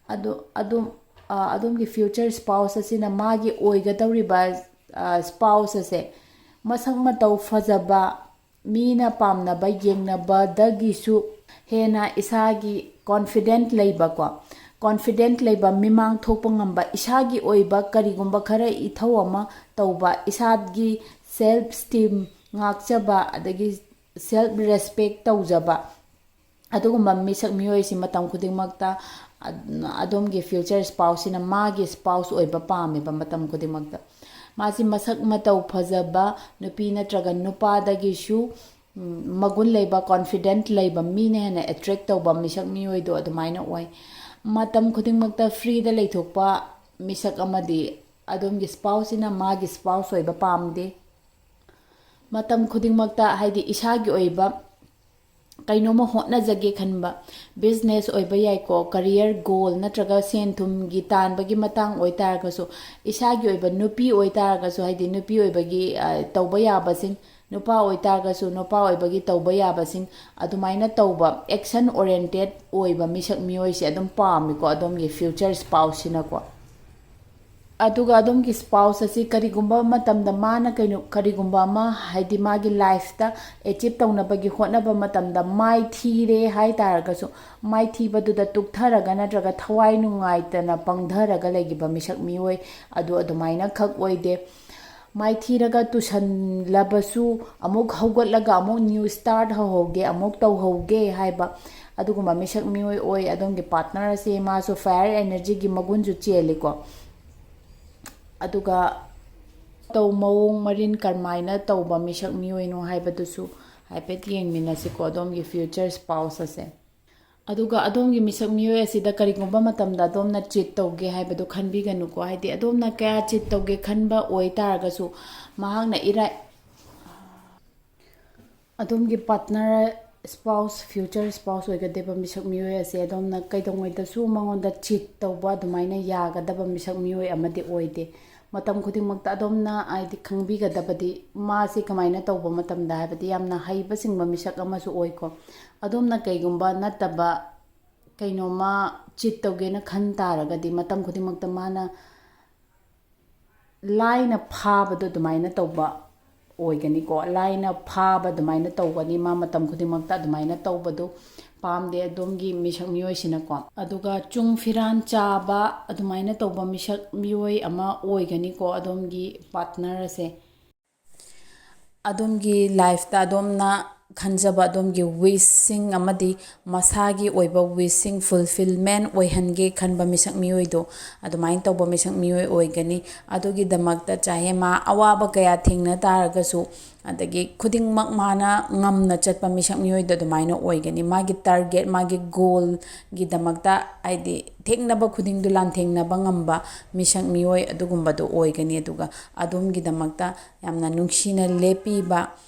ꯑꯗꯣ, ꯑꯗꯣꯝ, ꯑ, ꯑꯗꯣꯝꯒꯤ ꯐ꯭ꯌꯨꯆꯔ ꯁ꯭ꯄꯥꯎꯁ ꯑꯁꯤꯅ ꯃꯥꯒꯤ ꯑꯣꯏꯒꯗꯧꯔꯤꯕ, ꯑ, ꯁ꯭ꯄꯥꯎꯁ ꯑꯁꯦ ꯃꯁꯛ ꯃꯇꯧ ꯐꯖꯕ, ꯃꯤꯅ ꯄꯥꯝꯅꯕ, ꯌꯦꯡꯅꯕꯗꯒꯤꯁꯨ ꯍꯦꯟꯅ ꯏꯁꯥꯒꯤ ꯀꯣꯟꯐꯤꯗꯦꯟꯠ ꯂꯩꯕꯀꯣ, ꯀꯣꯟꯐꯤꯗꯦꯟꯠ ꯂꯩꯕ, ꯃꯤꯃꯥꯡ ꯊꯣꯛꯄ ꯉꯝꯕ, ꯏꯁꯥꯒꯤ ꯑꯣꯏꯕ ꯀꯔꯤꯒꯨꯝꯕ ꯈꯔ ꯏꯊꯧ ꯑꯃ ꯇꯧꯕ, ꯏꯁꯥꯒꯤ ꯁꯦꯜꯐ ꯏꯁꯇꯤꯝ ꯉꯥꯛꯆꯕ, ꯑꯗꯒꯤ ꯁꯦꯜꯐ ꯔꯦꯁꯄꯦꯛ ꯇꯧꯖꯕ, ꯑꯗꯨꯒꯨꯝꯕ ꯃꯤꯁꯛ ꯃꯤꯑꯣꯏꯁꯤ ꯃꯇꯝ ꯈꯨꯗꯤꯡꯃꯛꯇ ꯑ-, ꯑꯗꯣꯝꯒꯤ ꯐ꯭ꯌꯨꯆꯔ ꯁ꯭ꯄꯥꯎꯁꯁꯤꯅ ꯃꯥꯒꯤ ꯁ꯭ꯄꯥꯎꯁ ꯑꯣꯏꯕ ꯄꯥꯝꯃꯦꯕ ꯃꯇꯝ ꯈꯨꯗꯤꯡꯃꯛꯇ꯫ ꯃꯥꯁꯤ ꯃꯁꯛ ꯃꯇꯧ ꯐꯖꯕ ꯅꯨꯄꯤ ꯅꯠꯇ꯭ꯔꯒ ꯅꯨꯄꯥꯗꯒꯤꯁꯨ ꯎꯝ, ꯃꯒꯨꯟ ꯂꯩꯕ, confident ꯂꯩꯕ ꯃꯤꯅ ꯍꯦꯟꯅ attract ꯇꯧꯕ ꯃꯤꯁꯛ ꯃꯤꯑꯣꯏꯗꯣ ꯑꯗꯨꯃꯥꯏꯅ ꯑꯣꯏ꯫ ꯃꯇꯝ ꯈꯨꯗꯤꯡꯃꯛꯇ freeꯗ ꯂꯩꯊꯣꯛꯄ ꯃꯤꯁꯛ ꯑꯃꯗꯤ ꯑꯗꯣꯝꯒꯤ spouseꯁꯤꯅ ꯃꯥꯒꯤ spouse ꯑꯣꯏꯕ ꯄꯥꯝꯗꯦ꯫ ꯃꯇꯝ ꯈꯨꯗꯤꯡꯃꯛꯇ, ꯍꯥꯏꯗꯤ, ꯏꯁꯥꯒꯤ ꯑꯣꯏꯕ ꯀꯩꯅꯣꯝꯃ ꯍꯣꯠꯅꯖꯒꯦ ꯈꯟꯕ, business ꯑꯣꯏꯕ ꯌꯥꯏꯀꯣ, career goal ꯅꯠꯇ꯭ꯔꯒ ꯁꯦꯟ ꯊꯨꯝꯒꯤ ꯇꯥꯟꯕꯒꯤ ꯃꯇꯥꯡ ꯑꯣꯏꯇꯥꯔꯒꯁꯨ, ꯏꯁꯥꯒꯤ ꯑꯣꯏꯕ ꯅꯨꯄꯤ ꯑꯣꯏꯇꯥꯔꯒꯁꯨ, ꯍꯥꯏꯗꯤ, ꯅꯨꯄꯤ ꯑꯣꯏꯕꯒꯤ, ꯑ, ꯇꯧꯕ ꯌꯥꯕꯁꯤꯡ, ꯅꯨꯄꯥ ꯑꯣꯏꯇꯥꯔꯒꯁꯨ ꯅꯨꯄꯥ ꯑꯣꯏꯕꯒꯤ ꯇꯧꯕ ꯌꯥꯕꯁꯤꯡ, ꯑꯗꯨꯃꯥꯏꯅ ꯇꯧꯕ, action oriented ꯑꯣꯏꯕ ꯃꯤꯁꯛ ꯃꯤꯑꯣꯏꯁꯦ ꯑꯗꯨꯝ ꯄꯥꯝꯃꯤꯀꯣ, ꯑꯗꯣꯝꯒꯤ future spouseꯁꯤꯅꯀꯣ꯫ ꯑꯗꯨꯒ ꯑꯗꯣꯝꯒꯤ spouse ꯑꯁꯤ ꯀꯔꯤꯒꯨꯝꯕ ꯃꯇꯝꯗ ꯃꯥꯅ ꯀꯩꯅꯣ, ꯀꯔꯤꯒꯨꯝꯕ ꯑꯃ, ꯍꯥꯏꯗꯤ, ꯃꯥꯒꯤ lifeꯇ achieve ꯇꯧꯅꯕꯒꯤ ꯍꯣꯠꯅꯕ ꯃꯇꯝꯗ ꯃꯥꯏ ꯊꯤꯔꯦ ꯍꯥꯏ ꯇꯥꯔꯒꯁꯨ, ꯃꯥꯏ ꯊꯤꯕꯗꯨꯗ ꯇꯨꯛꯊꯔꯒ ꯅꯠꯇ꯭ꯔꯒ ꯊꯋꯥꯏ ꯅꯨꯡꯉꯥꯏꯇꯅ ꯄꯪꯊꯔꯒ ꯂꯩꯈꯤꯕ ꯃꯤꯁꯛ ꯃꯤꯑꯣꯏ ꯑꯗꯨ ꯑꯗꯨꯃꯥꯏꯅ ꯈꯛ ꯑꯣꯏꯗꯦ꯫ ꯃꯥꯏꯊꯤꯔꯒ ꯇꯨꯁꯜꯂꯕꯁꯨ ꯑꯃꯨꯛ ꯍꯧꯒꯠꯂꯒ ꯑꯃꯨꯛ new start ꯍꯧꯍꯧꯒꯦ, ꯑꯃꯨꯛ ꯇꯧꯍꯧꯒꯦ ꯍꯥꯏꯕ ꯑꯗꯨꯒꯨꯝꯕ ꯃꯤꯁꯛ ꯃꯤꯑꯣꯏ ꯑꯣꯏ꯫ ꯑꯗꯣꯝꯒꯤ partner ꯑꯁꯦ ꯃꯥꯁꯨ fire energyꯒꯤ ꯃꯒꯨꯟꯁꯨ ꯆꯦꯜꯂꯤꯀꯣ꯫ ꯑꯗꯨꯒ ꯇꯧ ꯃꯑꯣꯡ ꯃꯔꯤꯟ ꯀꯔꯝꯍꯥꯏꯅ ꯇꯧꯕ ꯃꯤꯁꯛ ꯃꯤꯑꯣꯏꯅꯣ ꯍꯥꯏꯕꯗꯨꯁꯨ ꯍꯥꯏꯐꯦꯠ ꯌꯦꯡꯃꯤꯟꯅꯁꯤꯀꯣ, ꯑꯗꯣꯝꯒꯤ future spouse ꯑꯁꯦ꯫ ꯑꯗꯨꯒ ꯑꯗꯣꯝꯒꯤ ꯃꯤꯁꯛ ꯃꯤꯑꯣꯏ ꯑꯁꯤꯗ ꯀꯔꯤꯒꯨꯝꯕ ꯃꯇꯝꯗ ꯑꯗꯣꯝꯅ cheat ꯇꯧꯒꯦ ꯍꯥꯏꯕꯗꯨ ꯈꯟꯕꯤꯒꯅꯨꯀꯣ꯫ ꯍꯥꯏꯗꯤ, ꯑꯗꯣꯝꯅ ꯀꯌꯥ cheat ꯇꯧꯒꯦ ꯈꯟꯕ ꯑꯣꯏꯇꯥꯔꯒꯁꯨ, ꯃꯍꯥꯛꯅ ꯏꯔꯥꯏ, ꯑꯗꯣꯝꯒꯤ partner, spouse, future spouse ꯑꯣꯏꯒꯗꯕ ꯃꯤꯁꯛ ꯃꯤꯑꯣꯏ ꯑꯁꯦ ꯑꯗꯣꯝꯅ ꯀꯩꯗꯧꯉꯩꯗꯁꯨ ꯃꯉꯣꯟꯗ cheat ꯇꯧꯕ ꯑꯗꯨꯃꯥꯏꯅ ꯌꯥꯒꯗꯕ ꯃꯤꯁꯛ ꯃꯤꯑꯣꯏ ꯑꯃꯗꯤ ꯑꯣꯏꯗꯦ꯫ ꯃꯇꯝ ꯈꯨꯗꯤꯡꯃꯛꯇ ꯑꯗꯣꯝꯅ, ꯍꯥꯏꯗꯤ, ꯈꯪꯕꯤꯒꯗꯕꯗꯤ ꯃꯥꯁꯤ ꯀꯃꯥꯏꯅ ꯇꯧꯕ ꯃꯇꯝꯗ, ꯍꯥꯏꯕꯗꯤ, ꯌꯥꯝꯅ ꯍꯩꯕ ꯁꯤꯡꯕ ꯃꯤꯁꯛ ꯑꯃꯁꯨ ꯑꯣꯏꯀꯣ꯫ ꯑꯗꯣꯝꯅ ꯀꯩꯒꯨꯝꯕ ꯅꯠꯇꯕ ꯀꯩꯅꯣꯝꯃ cheat ꯇꯧꯒꯦꯅ ꯈꯟ ꯇꯥꯔꯒꯗꯤ, ꯃꯇꯝ ꯈꯨꯗꯤꯡꯃꯛꯇ ꯃꯥꯅ ꯂꯥꯏꯅ ꯐꯥꯕꯗꯣ ꯑꯗꯨꯃꯥꯏꯅ ꯇꯧꯕ ꯑꯣꯏꯒꯅꯤꯀꯣ꯫ ꯂꯥꯏꯅ ꯐꯥꯕ ꯑꯗꯨꯃꯥꯏꯅ ꯇꯧꯒꯅꯤ꯫ ꯃꯥ ꯃꯇꯝ ꯈꯨꯗꯤꯡꯃꯛꯇ ꯑꯗꯨꯃꯥꯏꯅ ꯇꯧꯕꯗꯨ ꯄꯥꯝꯗꯦ ꯑꯗꯣꯝꯒꯤ ꯃꯤꯁꯛ ꯃꯤꯑꯣꯏꯁꯤꯅꯀꯣ꯫ ꯑꯗꯨꯒ ꯆꯨꯡ ꯐꯤꯔꯥꯟ ꯆꯥꯕ ꯑꯗꯨꯃꯥꯏꯅ ꯇꯧꯕ ꯃꯤꯁꯛ ꯃꯤꯑꯣꯏ ꯑꯃ ꯑꯣꯏꯒꯅꯤꯀꯣ, ꯑꯗꯣꯝꯒꯤ partner ꯑꯁꯦ꯫ ꯑꯗꯣꯝꯒꯤ lifeꯇ ꯑꯗꯣꯝꯅ ꯈꯟꯖꯕ, ꯑꯗꯣꯝꯒꯤ wishꯁꯤꯡ ꯑꯃꯗꯤ ꯃꯁꯥꯒꯤ ꯑꯣꯏꯕ wishꯁꯤꯡ fulfilment ꯑꯣꯏꯍꯟꯒꯦ ꯈꯟꯕ ꯃꯤꯁꯛ ꯃꯤꯑꯣꯏꯗꯣ, ꯑꯗꯨꯃꯥꯏꯅ ꯇꯧꯕ ꯃꯤꯁꯛ ꯃꯤꯑꯣꯏ ꯑꯣꯏꯒꯅꯤ꯫ ꯑꯗꯨꯒꯤꯗꯃꯛꯇ ꯆꯥꯍꯦ ꯃꯥ ꯑꯋꯥꯕ ꯀꯌꯥ ꯊꯦꯡꯅ ꯇꯥꯔꯒꯁꯨ, ꯑꯗꯒꯤ ꯈꯨꯗꯤꯡꯃꯛ ꯃꯥꯅ ꯉꯝꯅ ꯆꯠꯄ ꯃꯤꯁꯛ ꯃꯤꯑꯣꯏꯗꯣ ꯑꯗꯨꯃꯥꯏꯅ ꯑꯣꯏꯒꯅꯤ꯫ ꯃꯥꯒꯤ target, ꯃꯥꯒꯤ goalꯒꯤꯗꯃꯛꯇ, ꯍꯥꯏꯗꯤ ꯊꯦꯡꯅꯕ ꯈꯨꯗꯤꯡꯗꯨ ꯂꯥꯟꯊꯦꯡꯅꯕ ꯉꯝꯕ ꯃꯤꯁꯛ ꯃꯤꯑꯣꯏ ꯑꯗꯨꯒꯨꯝꯕꯗꯣ ꯑꯣꯏꯒꯅꯤ꯫ ꯑꯗꯨꯒ ꯑꯗꯣꯝꯒꯤꯗꯃꯛꯇ ꯌꯥꯝꯅ ꯅꯨꯡꯁꯤꯅ ꯂꯦꯞꯄꯤꯕ,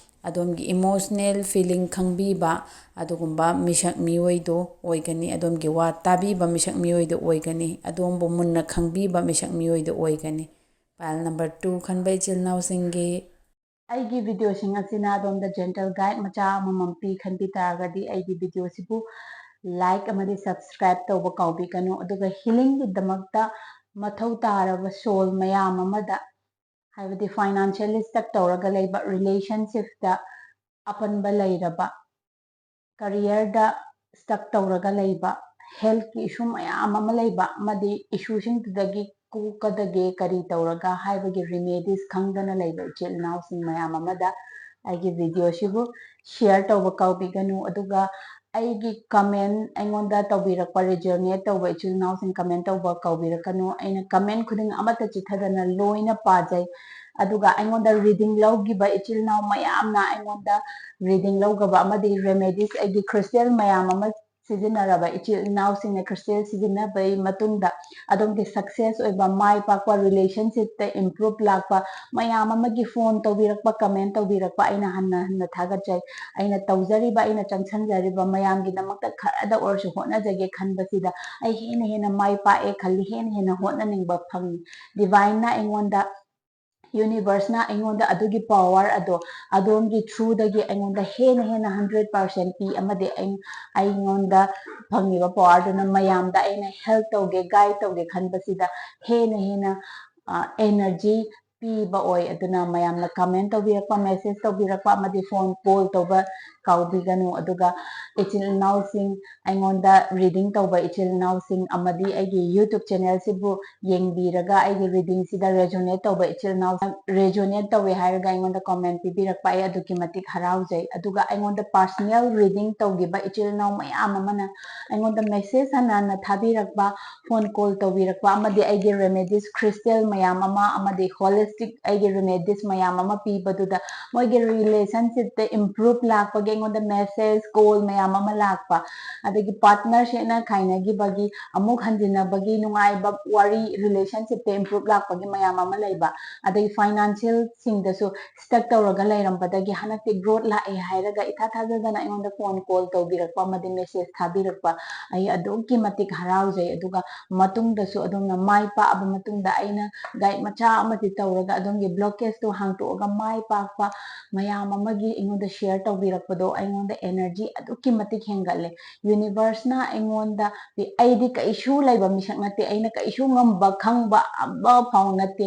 ꯑꯗꯣꯝꯒꯤ emotional feeling ꯈꯪꯕꯤꯕ ꯑꯗꯨꯒꯨꯝꯕ ꯃꯤꯁꯛ ꯃꯤꯑꯣꯏꯗꯣ ꯑꯣꯏꯒꯅꯤ꯫ ꯑꯗꯣꯝꯒꯤ ꯋꯥ ꯇꯥꯕꯤꯕ ꯃꯤꯁꯛ ꯃꯤꯑꯣꯏꯗꯣ ꯑꯣꯏꯒꯅꯤ꯫ ꯑꯗꯣꯝꯕꯨ ꯃꯨꯟꯅ ꯈꯪꯕꯤꯕ ꯃꯤꯁꯛ ꯃꯤꯑꯣꯏꯗꯣ ꯑꯣꯏꯒꯅꯤ꯫ Pile number two ꯈꯟꯕ ꯏꯆꯤꯜ ꯏꯅꯥꯎꯁꯤꯡꯒꯤ꯫ ꯑꯩꯒꯤ videoꯁꯤꯡ ꯑꯁꯤꯅ ꯑꯗꯣꯝꯗ gentle guide ꯃꯆꯥ ꯑꯃꯃꯝ ꯄꯤ ꯈꯟꯕꯤ ꯇꯥꯔꯒꯗꯤ, ꯑꯩꯒꯤ videoꯁꯤꯕꯨ like ꯑꯃꯗꯤ subscribe ꯇꯧꯕ ꯀꯥꯎꯕꯤꯒꯅꯨ꯫ ꯑꯗꯨꯒ healingꯒꯤꯗꯃꯛꯇ ꯃꯊꯧ ꯇꯥꯔꯕ soul ꯃꯌꯥꯝ ꯑꯃꯗ, ꯍꯥꯏꯕꯗꯤ financially stuck ꯇꯧꯔꯒ ꯂꯩꯕ, relationshipꯇ ꯑꯄꯟꯕ ꯂꯩꯔꯕ, careerꯗ stuck ꯇꯧꯔꯒ ꯂꯩꯕ, healthꯀꯤ issue ꯃꯌꯥꯝ ꯑꯃ ꯂꯩꯕ, ꯑꯃꯗꯤ issueꯁꯤꯡꯗꯨꯗꯒꯤ ꯀꯣꯛꯀꯗꯒꯦ, ꯀꯔꯤ ꯇꯧꯔꯒ ꯍꯥꯏꯕꯒꯤ remedies ꯈꯪꯗꯅ ꯂꯩꯕ ꯏꯆꯤꯜ ꯏꯅꯥꯎꯁꯤꯡ ꯃꯌꯥꯝ ꯑꯃꯗ ꯑꯩꯒꯤ videoꯁꯤꯕꯨ share ꯇꯧꯕ ꯀꯥꯎꯕꯤꯒꯅꯨ꯫ ꯑꯗꯨꯒ ꯑꯩꯒꯤ comment ꯑꯩꯉꯣꯟꯗ ꯇꯧꯕꯤꯔꯛꯄ, resonate ꯇꯧꯕ ꯏꯆꯤꯜ ꯏꯅꯥꯎꯁꯤꯡ comment ꯇꯧꯕ ꯀꯥꯎꯕꯤꯔꯛꯀꯅꯨ꯫ ꯑꯩꯅ comment ꯈꯨꯗꯤꯡ ꯑꯃꯠꯇ ꯆꯤꯠꯊꯗꯅ ꯂꯣꯏꯅ ꯄꯥꯖꯩ꯫ ꯑꯗꯨꯒ ꯑꯩꯉꯣꯟꯗ reading ꯂꯧꯈꯤꯕ ꯏꯆꯤꯜ ꯏꯅꯥꯎ ꯃꯌꯥꯝꯅ ꯑꯩꯉꯣꯟꯗ reading ꯂꯧꯈꯤꯕ ꯑꯃꯗꯤ remedies, ꯑꯩꯒꯤ crystal ꯃꯌꯥꯝ ꯑꯃ ꯁꯤꯖꯤꯟꯅꯔꯕ ꯏꯆꯤꯜ ꯏꯅꯥꯎꯁꯤꯡꯅ crystal ꯁꯤꯖꯤꯟꯅꯕꯒꯤ ꯃꯇꯨꯡꯗ ꯑꯗꯣꯝꯒꯤ success ꯑꯣꯏꯕ, ꯃꯥꯏ ꯄꯥꯛꯄ, relationshipꯇ improve ꯂꯥꯛꯄ ꯃꯌꯥꯝ ꯑꯃꯒꯤ phone ꯇꯧꯕꯤꯔꯛꯄ, comment ꯇꯧꯕꯤꯔꯛꯄ ꯑꯩꯅ ꯍꯟꯅ ꯍꯟꯅ ꯊꯥꯒꯠꯆꯩ꯫ ꯑꯩꯅ ꯇꯧꯖꯔꯤꯕ, ꯑꯩꯅ ꯆꯪꯁꯟꯖꯔꯤꯕ ꯃꯌꯥꯝꯒꯤꯗꯃꯛꯇ ꯈꯔꯗ ꯑꯣꯏꯔꯁꯨ ꯍꯣꯠꯅꯖꯒꯦ ꯈꯟꯕꯁꯤꯗ ꯑꯩ ꯍꯦꯟꯅ ꯍꯦꯟꯅ ꯃꯥꯏ ꯄꯥꯛꯑꯦ ꯈꯜꯂꯤ, ꯍꯦꯟꯅ ꯍꯦꯟꯅ ꯍꯣꯠꯅꯅꯤꯡꯕ ꯐꯪꯉꯤ꯫ Divineꯅ ꯑꯩꯉꯣꯟꯗ, universeꯅ ꯑꯩꯉꯣꯟꯗ ꯑꯗꯨꯒꯤ power ꯑꯗꯣ ꯑꯗꯣꯝꯒꯤ throughꯗꯒꯤ ꯑꯩꯉꯣꯟꯗ ꯍꯦꯟꯅ ꯍꯦꯟꯅ hundred percent ꯄꯤ ꯑꯃꯗꯤ ꯑꯩ-, ꯑꯩꯉꯣꯟꯗ ꯐꯪꯉꯤꯕ powerꯗꯨꯅ ꯃꯌꯥꯝꯗ ꯑꯩꯅ help ꯇꯧꯒꯦ, guide ꯇꯧꯒꯦ ꯈꯟꯕꯁꯤꯗ ꯍꯦꯟꯅ ꯍꯦꯟꯅ, ꯑ, energy ꯄꯤꯕ ꯑꯣꯏ꯫ ꯑꯗꯨꯅ ꯃꯌꯥꯝꯅ comment ꯇꯧꯕꯤꯔꯛꯄ, message ꯇꯧꯕꯤꯔꯛꯄ ꯑꯃꯗꯤ phone call ꯇꯧꯕ ꯀꯥꯎꯕꯤꯒꯅꯨ꯫ ꯑꯗꯨꯒ ꯏꯆꯤꯜ ꯏꯅꯥꯎꯁꯤꯡ, ꯑꯩꯉꯣꯟꯗ reading ꯇꯧꯕ ꯏꯆꯤꯜ ꯏꯅꯥꯎꯁꯤꯡ ꯑꯃꯗꯤ ꯑꯩꯒꯤ YouTube channel ꯁꯤꯕꯨ ꯌꯦꯡꯕꯤꯔꯒ ꯑꯩꯒꯤ reading ꯁꯤꯗ resonate ꯇꯧꯕ ꯏꯆꯤꯜ ꯏꯅꯥꯎ, resonate ꯇꯧꯋꯦ ꯍꯥꯏꯔꯒ ꯑꯩꯉꯣꯟꯗ comment ꯄꯤꯕꯤꯔꯛꯄ, ꯑꯩ ꯑꯗꯨꯛꯀꯤ ꯃꯇꯤꯛ ꯍꯔꯥꯎꯖꯩ꯫ ꯑꯗꯨꯒ ꯑꯩꯉꯣꯟꯗ personal reading ꯇꯧꯈꯤꯕ ꯏꯆꯤꯜ ꯏꯅꯥꯎ ꯃꯌꯥꯝ ꯑꯃꯅ ꯑꯩꯉꯣꯟꯗ message ꯍꯟꯅ ꯍꯟꯅ ꯊꯥꯕꯤꯔꯛꯄ, phone call ꯇꯧꯕꯤꯔꯛꯄ, ꯑꯃꯗꯤ ꯑꯩꯒꯤ remedies, crystal ꯃꯌꯥꯝ ꯑꯃ, ꯑꯃꯗꯤ holistic ꯑꯩꯒꯤ remedies ꯃꯌꯥꯝ ꯑꯃ ꯄꯤꯕꯗꯨꯗ ꯃꯣꯏꯒꯤ relationship ꯇ improve ꯂꯥꯛꯄꯒꯤ ꯑꯩꯉꯣꯟꯗ message, call ꯃꯌꯥꯝ ꯑꯃ ꯂꯥꯛꯄ, ꯑꯗꯒꯤ partner ꯁꯦꯠꯅ ꯈꯥꯏꯅꯈꯤꯕꯒꯤ ꯑꯃꯨꯛ ꯍꯟꯖꯤꯟꯅꯕꯒꯤ ꯅꯨꯡꯉꯥꯏꯕ ꯋꯥꯔꯤ, relationship ꯇ improve ꯂꯥꯛꯄꯒꯤ ꯃꯌꯥꯝ ꯑꯃ ꯂꯩꯕ, ꯑꯗꯒꯤ financial ꯁꯤꯡꯗꯁꯨ stuck ꯇꯧꯔꯒ ꯂꯩꯔꯝꯕꯗꯒꯤ ꯍꯟꯗꯛꯇꯤ growth ꯂꯥꯛꯑꯦ ꯍꯥꯏꯔꯒ ꯏꯊꯥ ꯊꯥꯖꯗꯅ ꯑꯩꯉꯣꯟꯗ phone call ꯇꯧꯕꯤꯔꯛꯄ ꯑꯃꯗꯤ message ꯊꯥꯕꯤꯔꯛꯄ, ꯑꯩ ꯑꯗꯨꯛꯀꯤ ꯃꯇꯤꯛ ꯍꯔꯥꯎꯖꯩ꯫ ꯑꯗꯨꯒ ꯃꯇꯨꯡꯗꯁꯨ ꯑꯗꯣꯝꯅ ꯃꯥꯏ ꯄꯥꯛꯑꯕ ꯃꯇꯨꯡꯗ ꯑꯩꯅ guide ꯃꯆꯥ ꯑꯃꯗꯤ ꯇꯧꯔꯒ ꯑꯗꯣꯝꯒꯤ blockage ꯇꯨ ꯍꯥꯡꯇꯣꯛꯑꯒ ꯃꯥꯏ ꯄꯥꯛꯄ ꯃꯌꯥꯝ ꯑꯃꯒꯤ ꯑꯩꯉꯣꯟꯗ share ꯇꯧꯕꯤꯔꯛꯄꯗꯣ ꯑꯩꯉꯣꯟꯗ energy ꯑꯗꯨꯛꯀꯤ ꯃꯇꯤꯛ ꯍꯦꯟꯒꯠꯂꯦ꯫ Universe ꯅ ꯑꯩꯉꯣꯟꯗ, ꯑꯩꯗꯤ ꯀꯩꯁꯨ ꯂꯩꯕ ꯃꯤꯁꯛ ꯅꯠꯇꯦ, ꯑꯩꯅ ꯀꯩꯁꯨ ꯉꯝꯕ ꯈꯪꯕ ꯑꯃꯐꯥꯎ ꯅꯠꯇꯦ꯫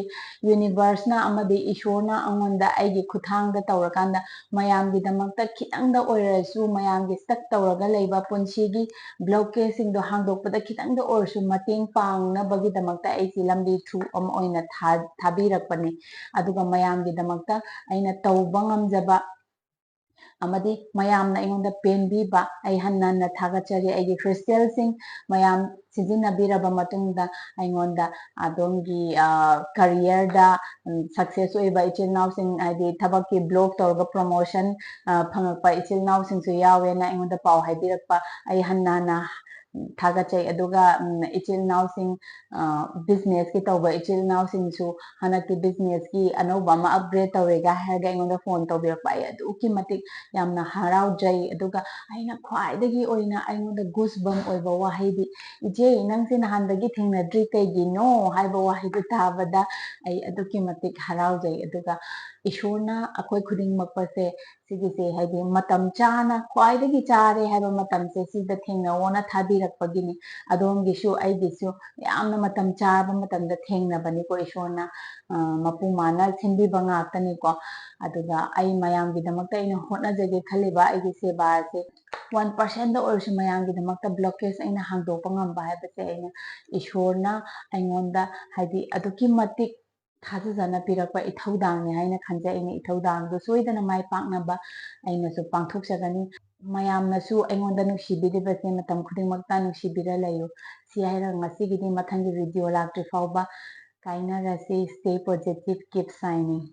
Universe ꯅ ꯑꯃꯗꯤ ꯏꯁꯣꯔꯅ ꯑꯩꯉꯣꯟꯗ ꯑꯩꯒꯤ ꯈꯨꯠꯊꯥꯡꯗ ꯇꯧꯔꯀꯥꯟꯗ ꯃꯌꯥꯝꯒꯤꯗꯃꯛꯇ ꯈꯤꯇꯪꯗ ꯑꯣꯏꯔꯁꯨ, ꯃꯌꯥꯝꯒꯤ stuck ꯇꯧꯔꯒ ꯂꯩꯕ ꯄꯨꯟꯁꯤꯒꯤ blockage ꯁꯤꯡꯗꯣ ꯍꯥꯡꯗꯣꯛꯄꯗ ꯈꯤꯇꯪꯗ ꯑꯣꯏꯔꯁꯨ ꯃꯇꯦꯡ ꯄꯥꯡꯅꯕꯒꯤꯗꯃꯛꯇ ꯑꯩꯁꯤ ꯂꯝꯕꯤ through ꯑꯃ ꯑꯣꯏꯅ ꯊꯥ-, ꯊꯥꯕꯤꯔꯛꯄꯅꯤ꯫ ꯑꯗꯨꯒ ꯃꯌꯥꯝꯒꯤꯗꯃꯛꯇ ꯑꯩꯅ ꯇꯧꯕ ꯉꯝꯖꯕ ꯑꯃꯗꯤ ꯃꯌꯥꯝꯅ ꯑꯩꯉꯣꯟꯗ ꯄꯦꯟꯕꯤꯕ, ꯑꯩ ꯍꯟꯅ ꯍꯟꯅ ꯊꯥꯒꯠꯆꯔꯤ꯫ ꯑꯩꯒꯤ crystal ꯁꯤꯡ ꯃꯌꯥꯝ ꯁꯤꯖꯤꯟꯅꯕꯤꯔꯕ ꯃꯇꯨꯡꯗ ꯑꯩꯉꯣꯟꯗ ꯑꯗꯣꯝꯒꯤ, ꯑ, career ꯗ, ꯎꯝ, success ꯑꯣꯏꯕ ꯏꯆꯤꯜ ꯏꯅꯥꯎꯁꯤꯡ, ꯍꯥꯏꯗꯤ ꯊꯕꯛꯀꯤ block ꯇꯧꯔꯒ promotion, ꯑ, ꯐꯪꯉꯛꯄ ꯏꯆꯤꯜ ꯏꯅꯥꯎꯁꯤꯡꯁꯨ ꯌꯥꯎꯋꯦꯅ ꯑꯩꯉꯣꯟꯗ ꯄꯥꯎ ꯍꯥꯏꯕꯤꯔꯛꯄ ꯑꯩ ꯍꯟꯅ ꯍꯟꯅ ꯊꯥꯒꯠꯆꯩ꯫ ꯑꯗꯨꯒ, ꯎꯝ, ꯏꯆꯤꯜ ꯏꯅꯥꯎꯁꯤꯡ, ꯑ, business ꯀꯤ ꯇꯧꯕ ꯏꯆꯤꯜ ꯏꯅꯥꯎꯁꯤꯡꯁꯨ ꯍꯟꯗꯛꯇꯤ business ꯀꯤ ꯑꯅꯧꯕ ꯑꯃ upgrade ꯇꯧꯔꯦꯒ ꯍꯥꯏꯔꯒ ꯑꯩꯉꯣꯟꯗ phone ꯇꯧꯕꯤꯔꯛꯄ, ꯑꯩ ꯑꯗꯨꯛꯀꯤ ꯃꯇꯤꯛ ꯌꯥꯝꯅ ꯍꯔꯥꯎꯖꯩ꯫ ꯑꯗꯨꯒ ꯑꯩꯅ ꯈ꯭ꯋꯥꯏꯗꯒꯤ ꯑꯣꯏꯅ ꯑꯩꯉꯣꯟꯗ goosebump ꯑꯣꯏꯕ ꯋꯥꯍꯩꯗꯤ, "ꯏꯆꯦ, ꯅꯪꯁꯦ ꯅꯍꯥꯟꯗꯒꯤ ꯊꯦꯡꯅꯗ꯭ꯔꯤ ꯀꯩꯒꯤꯅꯣ?" ꯍꯥꯏꯕ ꯋꯥꯍꯩꯗꯨ ꯇꯥꯕꯗ ꯑꯩ ꯑꯗꯨꯛꯀꯤ ꯃꯇꯤꯛ ꯍꯔꯥꯎꯖꯩ꯫ ꯑꯗꯨꯒ ꯏꯁꯣꯔꯅ ꯑꯩꯈꯣꯏ ꯈꯨꯗꯤꯡꯃꯛꯄꯁꯦ ꯁꯤꯒꯤꯁꯦ, ꯍꯥꯏꯗꯤ ꯃꯇꯝ ꯆꯥꯅ, ꯈ꯭ꯋꯥꯏꯗꯒꯤ ꯆꯥꯔꯦ ꯍꯥꯏꯕ ꯃꯇꯝꯁꯦ ꯁꯤꯗ ꯊꯦꯡꯅꯧꯅ ꯊꯥꯕꯤꯔꯛꯄꯒꯤꯅꯤ꯫ ꯑꯗꯣꯝꯒꯤꯁꯨ ꯑꯩꯒꯤꯁꯨ ꯌꯥꯝꯅ ꯃꯇꯝ ꯆꯥꯔꯕ ꯃꯇꯝꯗ ꯊꯦꯡꯅꯕꯅꯤꯀꯣ꯫ ꯏꯁꯣꯔꯅ, ꯑ, ꯃꯄꯨ ꯃꯥꯅ ꯁꯤꯟꯕꯤꯕ ꯉꯥꯛꯇꯅꯤꯀꯣ꯫ ꯑꯗꯨꯒ ꯑꯩ ꯃꯌꯥꯝꯒꯤꯗꯃꯛꯇ ꯑꯩꯅ ꯍꯣꯠꯅꯖꯒꯦ ꯈꯜꯂꯤꯕ ꯑꯩꯒꯤ ꯁꯦꯕꯥ ꯑꯁꯦ one percent ꯑꯣꯏꯔꯁꯨ ꯃꯌꯥꯝꯒꯤꯗꯃꯛꯇ blockage ꯑꯩꯅ ꯍꯥꯡꯗꯣꯛꯄ ꯉꯝꯕ ꯍꯥꯏꯕꯁꯦ ꯑꯩꯅ ꯏꯁꯣꯔꯅ ꯑꯩꯉꯣꯟꯗ, ꯍꯥꯏꯗꯤ, ꯑꯗꯨꯛꯀꯤ ꯃꯇꯤꯛ ꯊꯥꯖꯖꯅ ꯄꯤꯔꯛꯄ ꯏꯊꯧꯗꯥꯡꯅꯤ ꯍꯥꯏꯅ ꯈꯟꯖꯩ꯫ ꯑꯩꯅ ꯏꯊꯧꯗꯥꯡꯗꯨ ꯁꯣꯏꯗꯅ ꯃꯥꯏ ꯄꯥꯛꯅꯕ ꯑꯩꯅꯁꯨ ꯄꯥꯡꯊꯣꯛꯆꯒꯅꯤ꯫ ꯃꯌꯥꯝꯅꯁꯨ ꯑꯩꯉꯣꯟꯗ ꯅꯨꯡꯁꯤꯕꯤꯔꯤꯕꯁꯦ ꯃꯇꯝ ꯈꯨꯗꯤꯡꯃꯛꯇ ꯅꯨꯡꯁꯤꯕꯤꯔ ꯂꯩꯌꯨ꯫ ꯁꯤ ꯍꯥꯏꯔꯒ ꯉꯁꯤꯒꯤꯗꯤ ꯃꯊꯪꯒꯤ video ꯂꯥꯛꯇ꯭ꯔꯤ ꯐꯥꯎꯕ ꯀꯥꯏꯅꯔꯁꯤ꯫ Stay positive, keep shining꯫